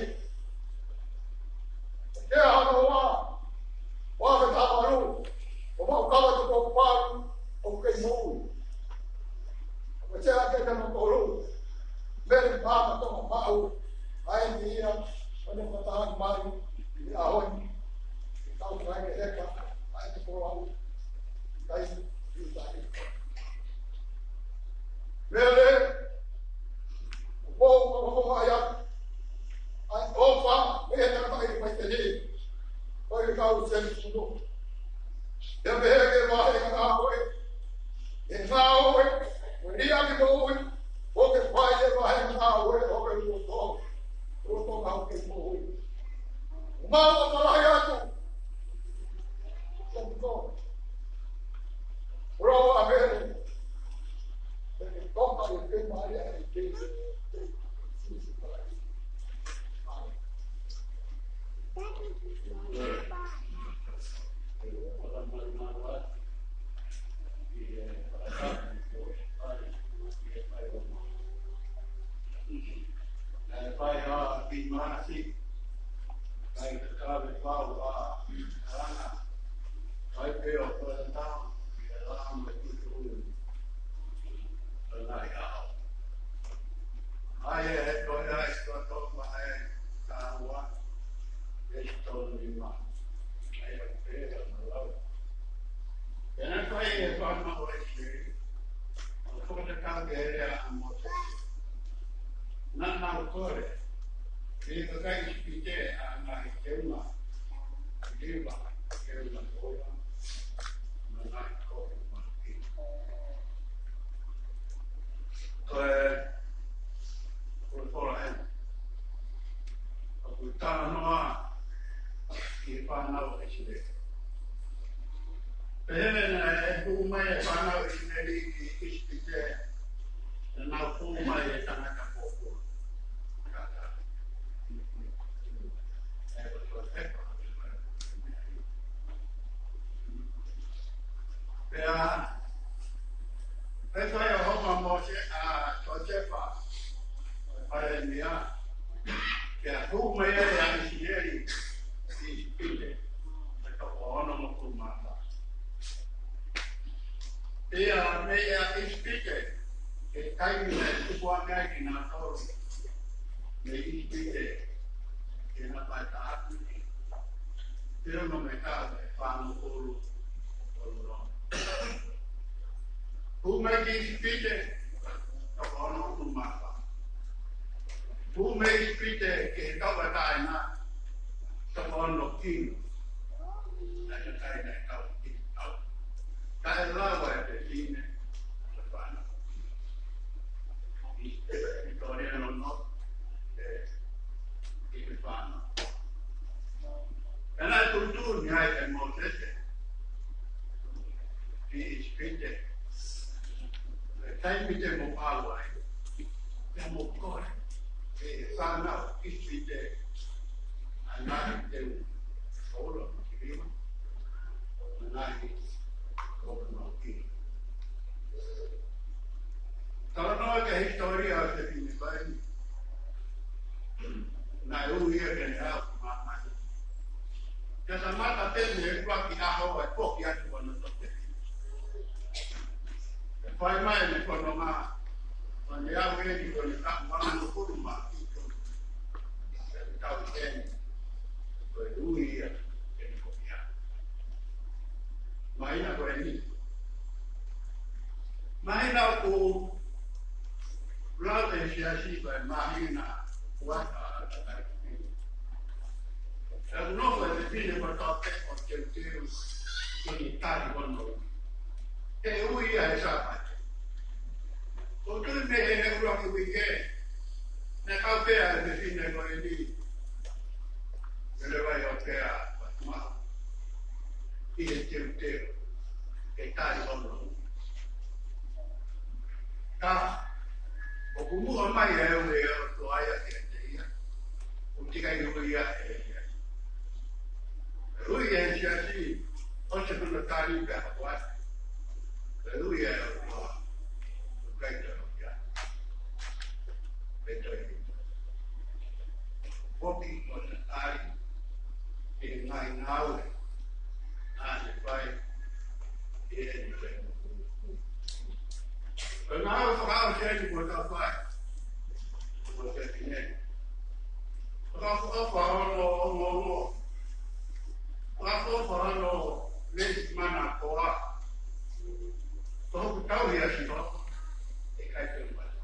ʻO sea hono ua. ʻO afe taha valu. ʻO Maʻu Kava Tukuʻapalu. ʻO kei moʻui. ʻO sea ke tama kolu. Mele Pama Tonga Maʻu. ʻAi ni ia. ʻO ne mata mai. ʻI he ʻaho ni. ʻI he tau kai ke heka. ʻAi te kolo au. Kai. ʻI tai. Mele. ʻO, ʻo, ʻo, ʻo, ʻai a. ʻAi, ʻo, Māsi, kai kakave pau ʻa Ana, kai pē ʻo Koeatau, ʻi he lama tutu ui, ʻa nai ʻao. ʻAi e he koe ai sua tō ma e tāua, e tō ni ma, ʻai ʻa pē ʻa ma lau. Pea naʻe fai e fānau ʻo ʻIsileli, ʻo fakatatau ki he lea ʻa Mōsese. Naʻa nau kole, ʻi he kakai ʻIsipite ʻa e ngaahi teunga siliva, teunga koula, mo e ngaahi kohi mahaki. Ko e, ko e folofola ʻeni. ʻOku talanoa ki he fānau ʻIsileli. Pehē naʻe hū mai e fānau ʻIsileli ki ʻIsipite, naʻa nau hū mai e tangata pōpula. Pea, pea fai ʻa Homa Mōsese, ʻa Siosefa, ʻa e palēmia, pea hū mai ai ʻa ʻIsileli ki ʻIsipite, ʻe toko ono mo e ua mā fā. Pea mei ʻIsipite, ʻi he taimi naʻe tupu ange ai kinautolu mei ʻIsipite, ke nau pae taʻaki, pea mo e taʻu ʻe fāngofulu ʻo e ʻaho. Hū mai ki ʻIsipite, toko ono ʻutumāfā. Hū mei ʻIsipite ki he tauʻatāina, toko ono kino. Naʻe ʻikai ke tau kino tau. Kae lava e fefine, ʻo fānau. ʻI, ʻi tō lia no no, ʻe, ʻi he fānau. Pea naʻe tuʻutuʻuni ai ʻe Mōsese ki ʻIsipite. Ko e taimi te mou ʻalu ai, pea mou kole ʻe he fānau ʻIsipite ʻa e ngaahi teunga koula mo e siliva, mo e ngaahi koula mo e siliva. Talanoa ki he hisitōlia ʻo e fefine ko eni. Naʻe ui ia ke ne haʻu ki māmani. Pea kamata pē mei he ʻuluaki ʻaho ʻa e foki atu ʻa hono toʻu tefito. Pea fai mai ʻene fononga, ʻo ne aʻu eni ko ʻene taʻu vangofulu mā fitu. Pea tau eni, ko e ui ia ke ne foki atu. Māhina ko eni. Māhina ʻoku lau ʻe he siasi ko e māhina kuata ʻa e kakai. Pea ʻoku nofo e fefine kotoa pē ʻo teuteu ke ne tali hono ui. He ui ia he Sāpate. ʻOku tui mei he ʻuluaki uike, naʻe kau pē ʻa e fefine ko eni, ʻi he leva ʻo e ʻea ʻo e maʻu, ʻi he teuteu ke tali hono ui. Ka ʻoku muʻa mai ʻa e ui ʻa e ʻOtua ia kiate ia, ʻoku ʻikai ui ia ʻe ia. Ui ʻe he siasi, ʻosi hono tali pea hoko atu. Ui ʻa e ʻOtua, ʻoku ʻikai toe hoko ia. Pea toe foki hono tali ki he ngaahi ngāue naʻa ne fai ʻi heʻene fai. Ko e ngāue fakaʻosi eni kuo tau fai. Kuo tau fai eni. Fakaʻofoʻofa hono ongoongo. Fakaʻofoʻofa hono leisi manakoa. Ko hoku tauhi ʻa Sihova, ʻe ʻikai te u mate.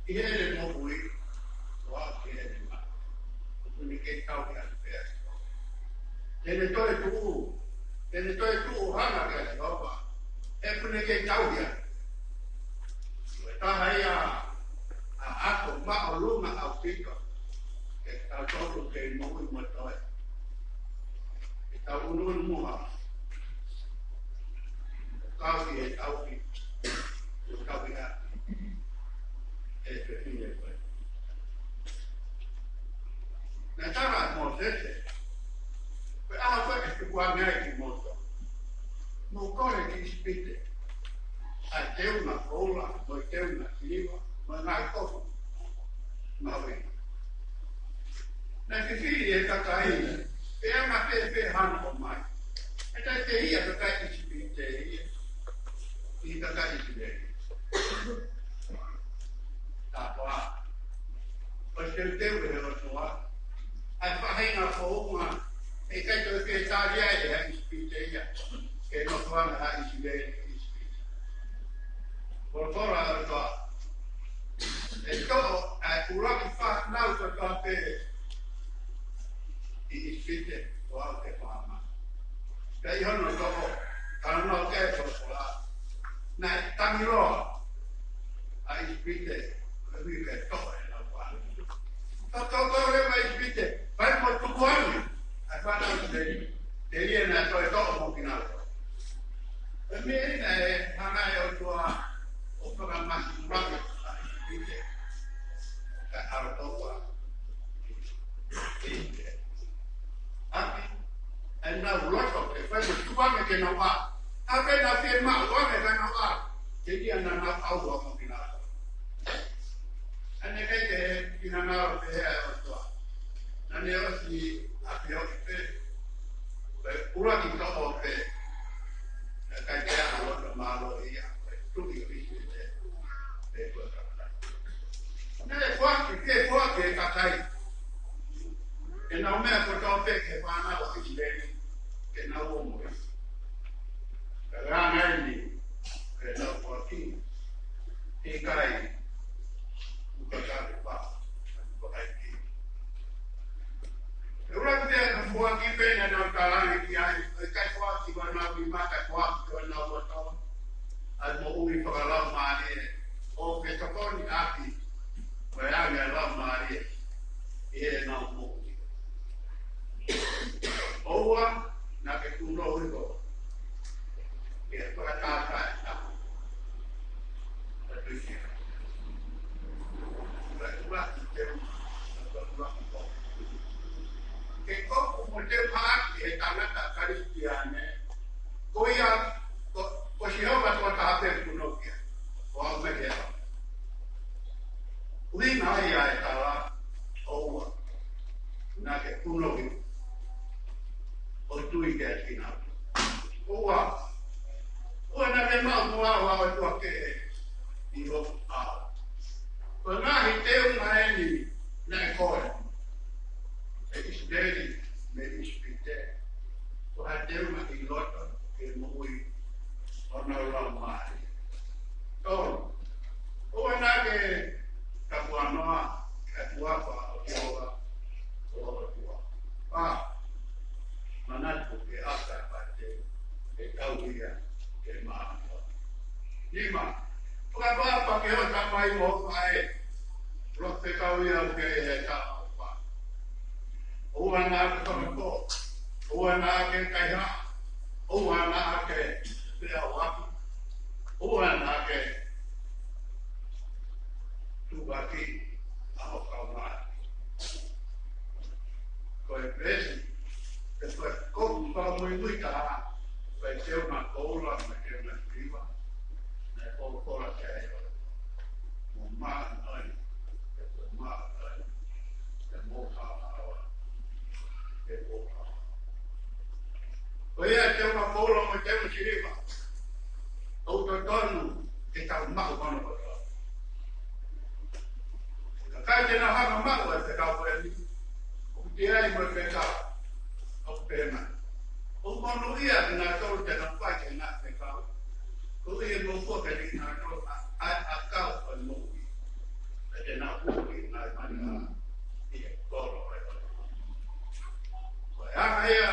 ʻI heʻene moʻui, ʻo aʻu ki heʻene mate, ʻoku ne kei tauhi atu pē ʻa Sihova. Te ne toetuʻu, te ne toetuʻu hanga kia Sihova, he ʻoku ne kei tauhi atu. Ko e taha ia ʻa e ako māʻolunga ʻaupito ke tau tolu ke moʻui mo toe. Ke tau ʻunuʻunu muʻa. Kau ki he tauhi, ke tauhi ʻa e fefine ko ē. Naʻe tala ʻe Mōsese, ko e ʻaho ko ē ʻe tuku ange ai kimoutolu, mou kole ki ʻIsipite ʻa e teunga koula, mo e teunga siliva, mo e ngaahi kofu. Mahuʻinga. Fili e kakai, pe anga fēfē hano ʻomai. ʻE taʻe te ia kakai ʻIsipite ia. ʻI he kakai ʻIsileli. Tāpuaki. ʻOsi teuteu ʻe he ʻOtua ʻa e faʻahinga founga ʻe ʻikai toe fie tali ai ʻe ha ʻIsipite ia ke nofo ange ha ʻIsileli ʻi ʻIsipite. Folofola ʻa e ʻOtua. ʻE toʻo ʻa e ʻuluaki fānau kotoa pē ʻi ʻIsipite, ʻo aʻu ki he fāmai. Pea ʻi hono toʻo, talanoa ki ai e folofola, naʻe tangi loa ʻa ʻIsipite, ʻo ui ke toʻo ʻenau fānau. Toʻo, toʻo, toʻo leva ʻIsipite, fai mo tuku ange ʻa e fānau ʻIsileli, telia naʻe toe toʻo mo kinautolu. Ko e meʻa ia naʻe hanga ʻe he ʻOtua ʻo fakamasiva ʻa ʻIsipite. Ka ʻalu toʻo ʻa ʻIsipite. ʻAki, ʻenau loto ke fai mo tuku ange ke nau ʻalu. ʻA pē naʻa nau fiemaʻu ange ke nau ʻalu, telia naʻa nau ʻalu mo kinautolu. ʻA ia naʻe ʻikai ke finangalo pehē ʻa e ʻOtua. Naʻa ne ʻosi ʻafioʻi pē, ko e ʻuluaki toʻo pē, naʻe ʻikai ke ʻi ai ha loto mālohi ia, ko e tuʻi ʻo ʻIsipite, pe ko e kakai. Naʻe foaki, ke foaki e kakai. ʻEnau meʻa kotoa pē ki he fānau ʻa ʻIsileli, ke nau ō mo ia. Ka langa eni, ke nau foaki, ʻikai, ʻoku ʻikai ke pā, ʻoku ʻikai ke. ʻE ʻuluaki meʻa naʻe foaki pē naʻa nau talaange ki ai, ʻoku ʻikai foaki ki honau nima, ʻikai foaki ki honau loto ʻa e moʻui fakalaumālie, ʻoku ke tokoni ʻaki, ko e ange ʻa e Laumālie ʻi heʻenau moʻui. ʻOua naʻa ke punou hifo ki he fakatātā ʻe taha. Ka tuʻu ia. Ka tuʻu ia ki te u, ka tuʻu ia ki te u. Ke kopu mo te u haʻaki he tangata Kalisitiane, ko ia, ko, ko Sihova tokotaha pē punou ki ai. Ko au me ke au. ʻUhinga ia e tala, ʻoua naʻa ke punou hifo ʻo tui ki he ʻEiki. ʻOua, ʻoua naʻa ke maʻu mo au ha ʻOtua kehe ʻi hoku ʻao. Ko e ngaahi teunga eni naʻe kole ʻe ʻIsileli mei ʻIsipite, ko ha teunga ʻi loto ki he moʻui ʻo honau laumālie. Tolu, ʻoua naʻa ke tapuanoa ki he huafa ʻo Sihova ko ho ʻOtua. Fā, manatu ki he ʻAfio ʻa e Fatu, ʻe tauhi ia ke maʻa. Nima, fakaʻapaʻapa ki hoʻo tamai mo hoʻo faʻē, ʻoku fekau ia ʻoku ʻi he taʻofa. ʻOua naʻa ke fakapō, ʻoua naʻa ke kaihaʻa, ʻoua naʻa ke feʻauaki, ʻoua naʻa ke tupulaki ʻa ho kaumātuʻa. Ko e veesi, ʻe ko e kopu fakamuimui taha, ko e teunga koula mo e teunga siliva, naʻe folofola ki ai ʻa e ʻOtua. Mo māʻoniʻoni, ʻe ko e māʻoniʻoni, ʻe mo haohaoa, ʻe mo haohaoa. Ko ia e teunga koula mo e teunga siliva, ʻoku totonu ke tau maʻu hono kotoa. Ka ʻikai te nau hanga ʻo maʻu e fekau ko eni, ʻoku ʻi ai mo e fekau ʻoku pehē mai, ʻoku monūʻia kinautolu te nau fai ki heʻenau fekau, koeʻuhi ʻe moʻua kiate kinautolu ʻa e, ʻa e ʻakau ʻo e moʻui, pea te nau hū ki he ngaahi manu ʻi he kolo ʻo e ʻOtua. Ko e anga ia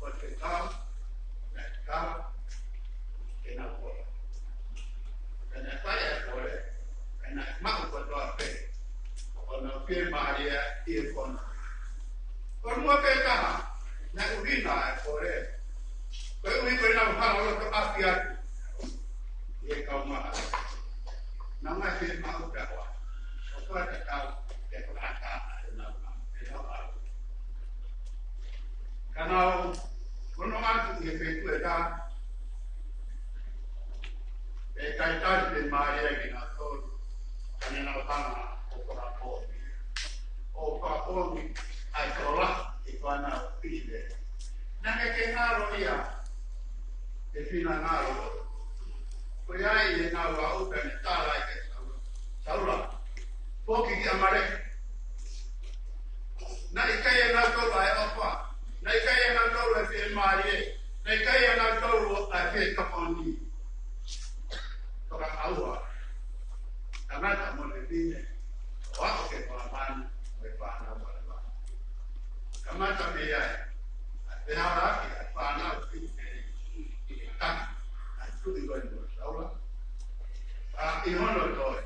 ʻo e fekau naʻe tala ke nau kole. Pea naʻe fai ʻa e kole, pea naʻe maʻu kotoa pē ʻa honau fiemālie ʻi he fono. Ko e meʻa pē taha naʻe ʻuhinga ai e kole, koeʻuhi ko ʻenau hala loto ʻapi atu ʻi he kaungā ʻapi. Naʻa nau fiemaʻu taua, ʻo fakatatau ki he fakaʻatā ʻenau, ʻenau ʻapi. Ka nau fononga atu ʻi he feituʻu ʻe taha, ʻe ʻikai tali fiemālie kinautolu, ka naʻa nau hanga ʻo fakapoongi. ʻO fakapoongi ʻa e tokolahi ʻi he fānau ʻIsileli. Naʻe ʻikai ke ngalo ia ʻi he finangalo. Ko ia ai ʻenau aʻu pea ne tala ai kia Saula, Saula, foki ki ʻAmaleki. Naʻe ʻikai ʻiate kinautolu ʻa e ʻofa. Naʻe ʻikai ʻiate kinautolu ʻa e fiemālie. Naʻe ʻikai ʻiate kinautolu ʻa e fietokoni. Toka ʻaua. Tangata mo e fefine ʻo aʻu ki he fanga manu mo e fānau ʻa e fānau. Kamata mei ai ʻa e fehālaaki ʻa e fānau ʻIsileli ʻi he taki ʻa e tuʻi ko eni ko Saula. Pea ʻi hono toe,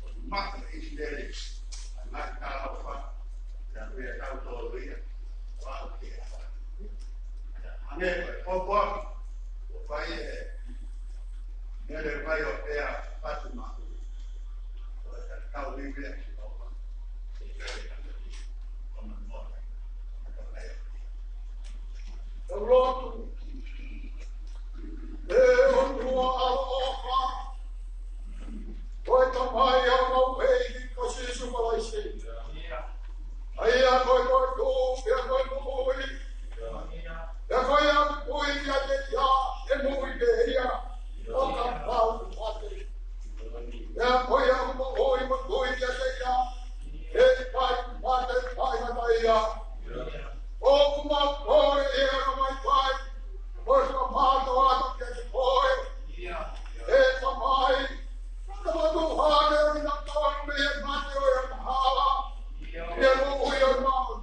ʻo maʻu ʻe ʻIsileli ʻa e ngaahi talaʻofa, pea ʻoku ʻiate kinautolu ia ʻo aʻu ki he ʻaho ni. Hangē ko e pōpoaki kuo fai ʻe Mele Vaiotea Patumaʻu, ʻo e tau vivia ki Saula. Tau lotu. ʻE ʻOtua ʻaloʻofa, ko e Tamai ʻo homau ʻEiki ko Sīsū Kalaisi. ʻA ia ko e toetuʻu, pea ko e moʻui. Pea ko ia ʻoku tui kiate ia, ʻe moʻui pē ia, ʻo kapau ʻe mate. Pea ko ia ʻoku moʻui mo tui kiate ia, ʻe ʻikai mate faingataʻa ia. ʻOku mau kole ʻi he ʻaho ni, ʻo fakamātoato kiate koe, ʻe Tamai, fakamātoato hake ʻo kinautolu mei he mate ʻo e angahala, ʻi he moʻui ʻo e maʻu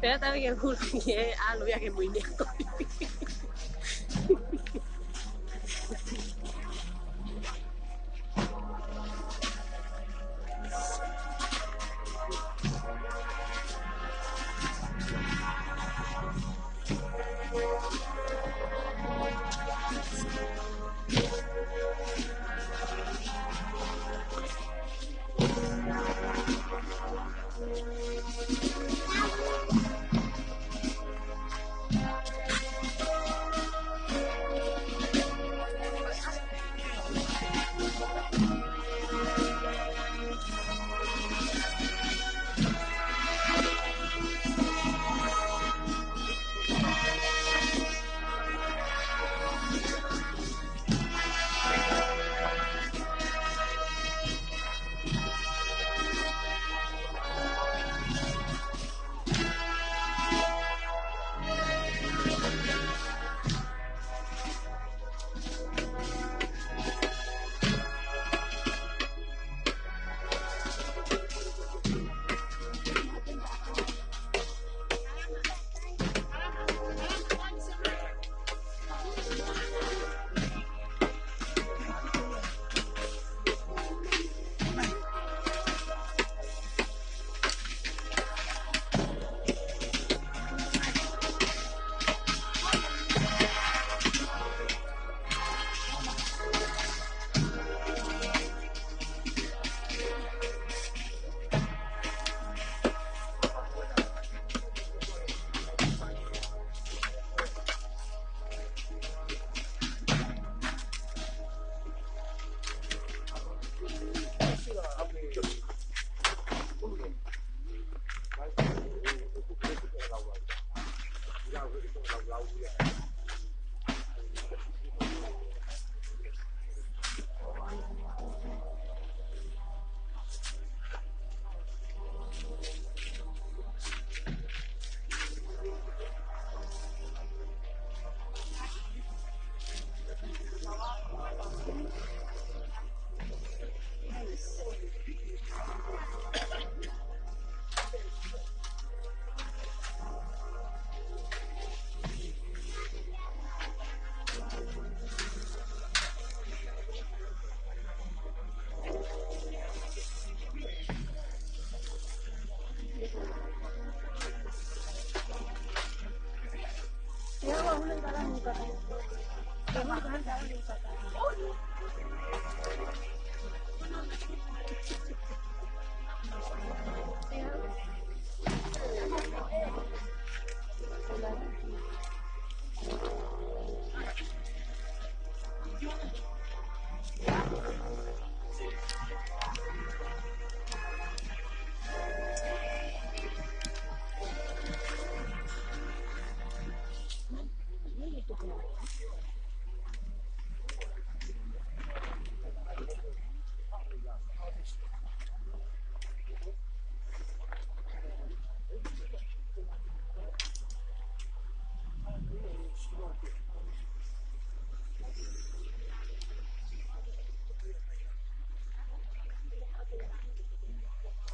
Pea tau ke hulu ki he ʻalu ia ke muini ako.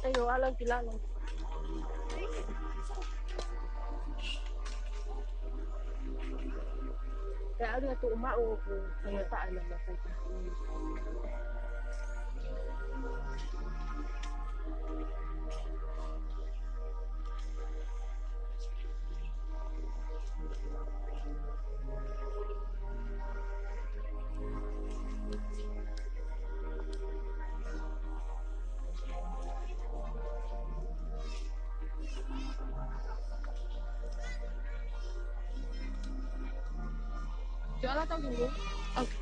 Ai, ʻo ʻalu ki lalo. Pea ʻalu ia tuʻu maʻu ʻoku, ʻoku taʻe na matai. Jual atau gini? Oke.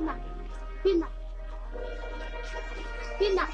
Pina. Pina. Pina.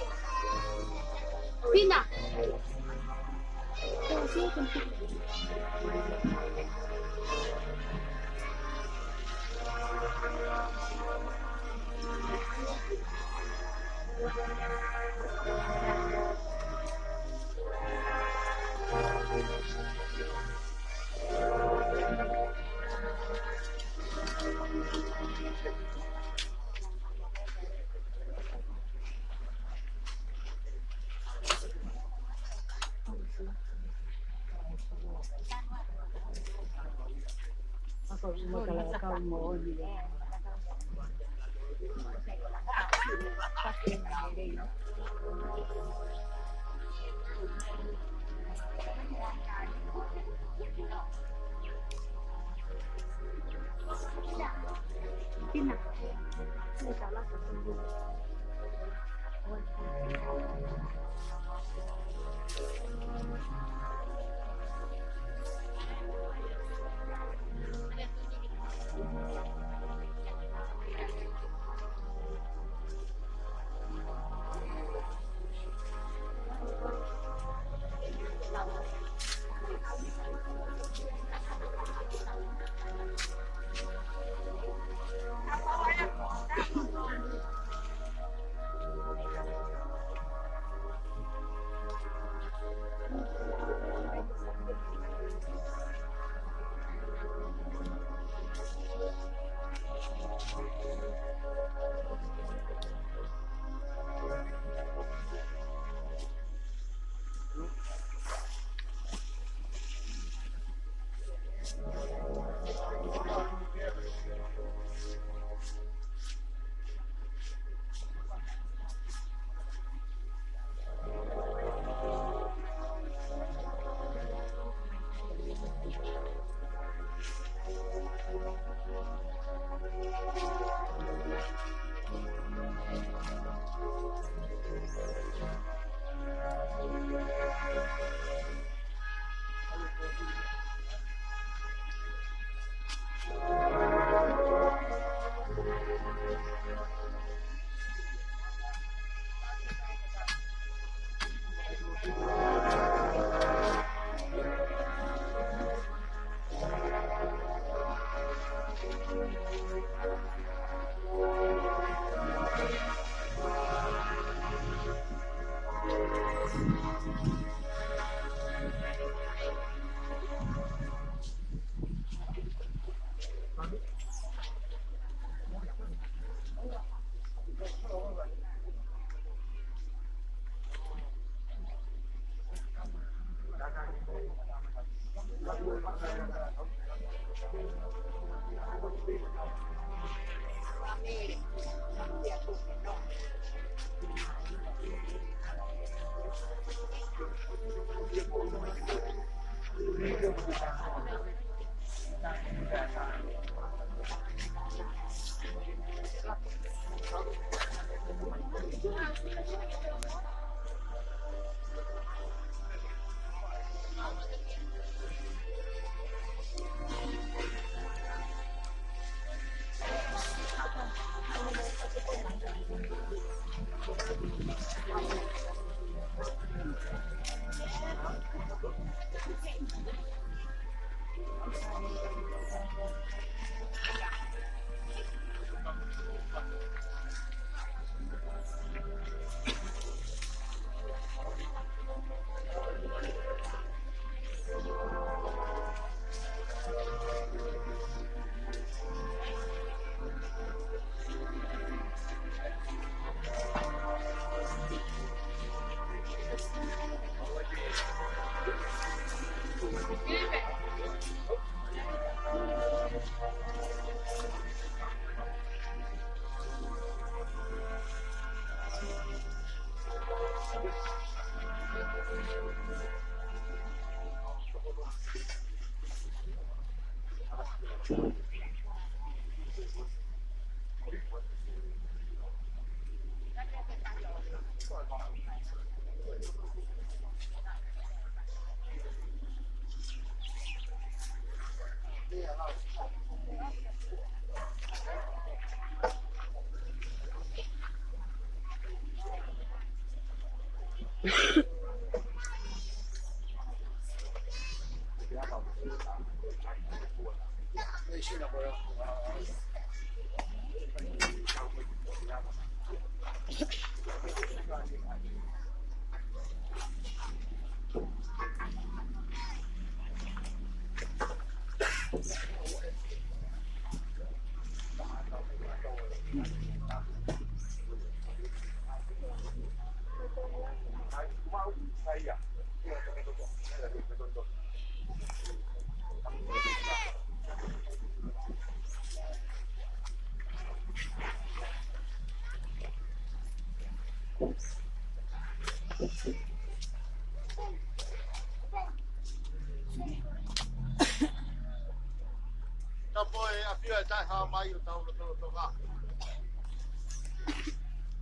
Tapu e ʻafio ʻa e Taʻehāmai ʻo tau lotolotonga.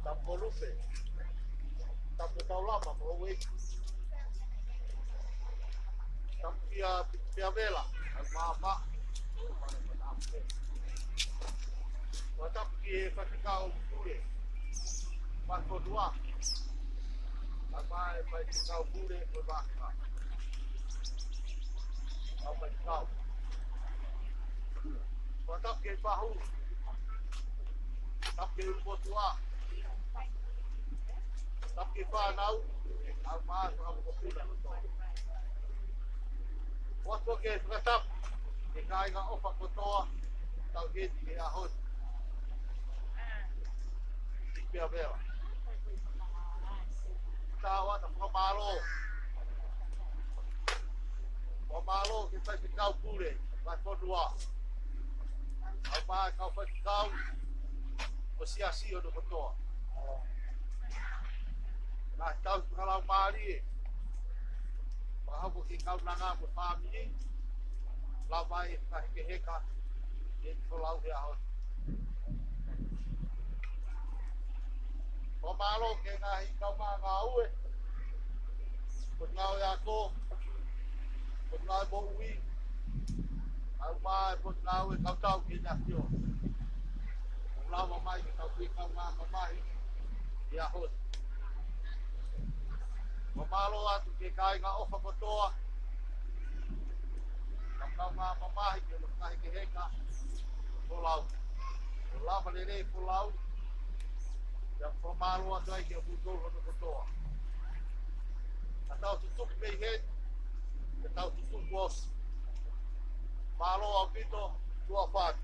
Tapu Lupe. Tapu Taulama mo Uei. Tapu kia Pea Vela, ʻa e māmā. Ua tapu ki he faifekau pule. Faifekau. ʻA e faifekau pule, ko e faifekau. ʻA e faifekau. Ua tapu ki he fahu. Tapu ki he ʻulumotuʻa. Tapu ki he fānau. ʻA e mātuʻa mo e kōpina kotoa. ʻOatu ke fakatapu ki he kāinga ʻofa kotoa, tau heti he ʻaho ni. ʻI Pea Vela. Tau ʻoatu e fakamālō. Fakamālō ki he faifekau pule, fai fonua. ʻA e kau faifekau, ʻo e siasi hono kotoa. Ngaahi tauhi fakalaumālie. Fakahoko ki he kaunanga mo e fāmili. Lava e fakahekeheka. ʻI he folau he ʻaho ni. Fakamālō ki he ngaahi kaungā ngāue. Potungāue ako. Potungāue moʻui. Kau mai e potungāue kau tau ki he ʻAfiona. Lava mai ke tau fai e kaungā mamahi ʻi he ʻaho ni. Fakamālō atu ki he kāinga ʻofa kotoa. Kau kaungā mamahi ki he fakahekeheka. Folau. Lava lelei folau. Pea fakamālō atu ai kia kimoutolu hono kotoa. Ka tau tutuki mei heni, ka tau tutuki ʻosi. Mālō ʻaupito, tuʻa ʻofa atu.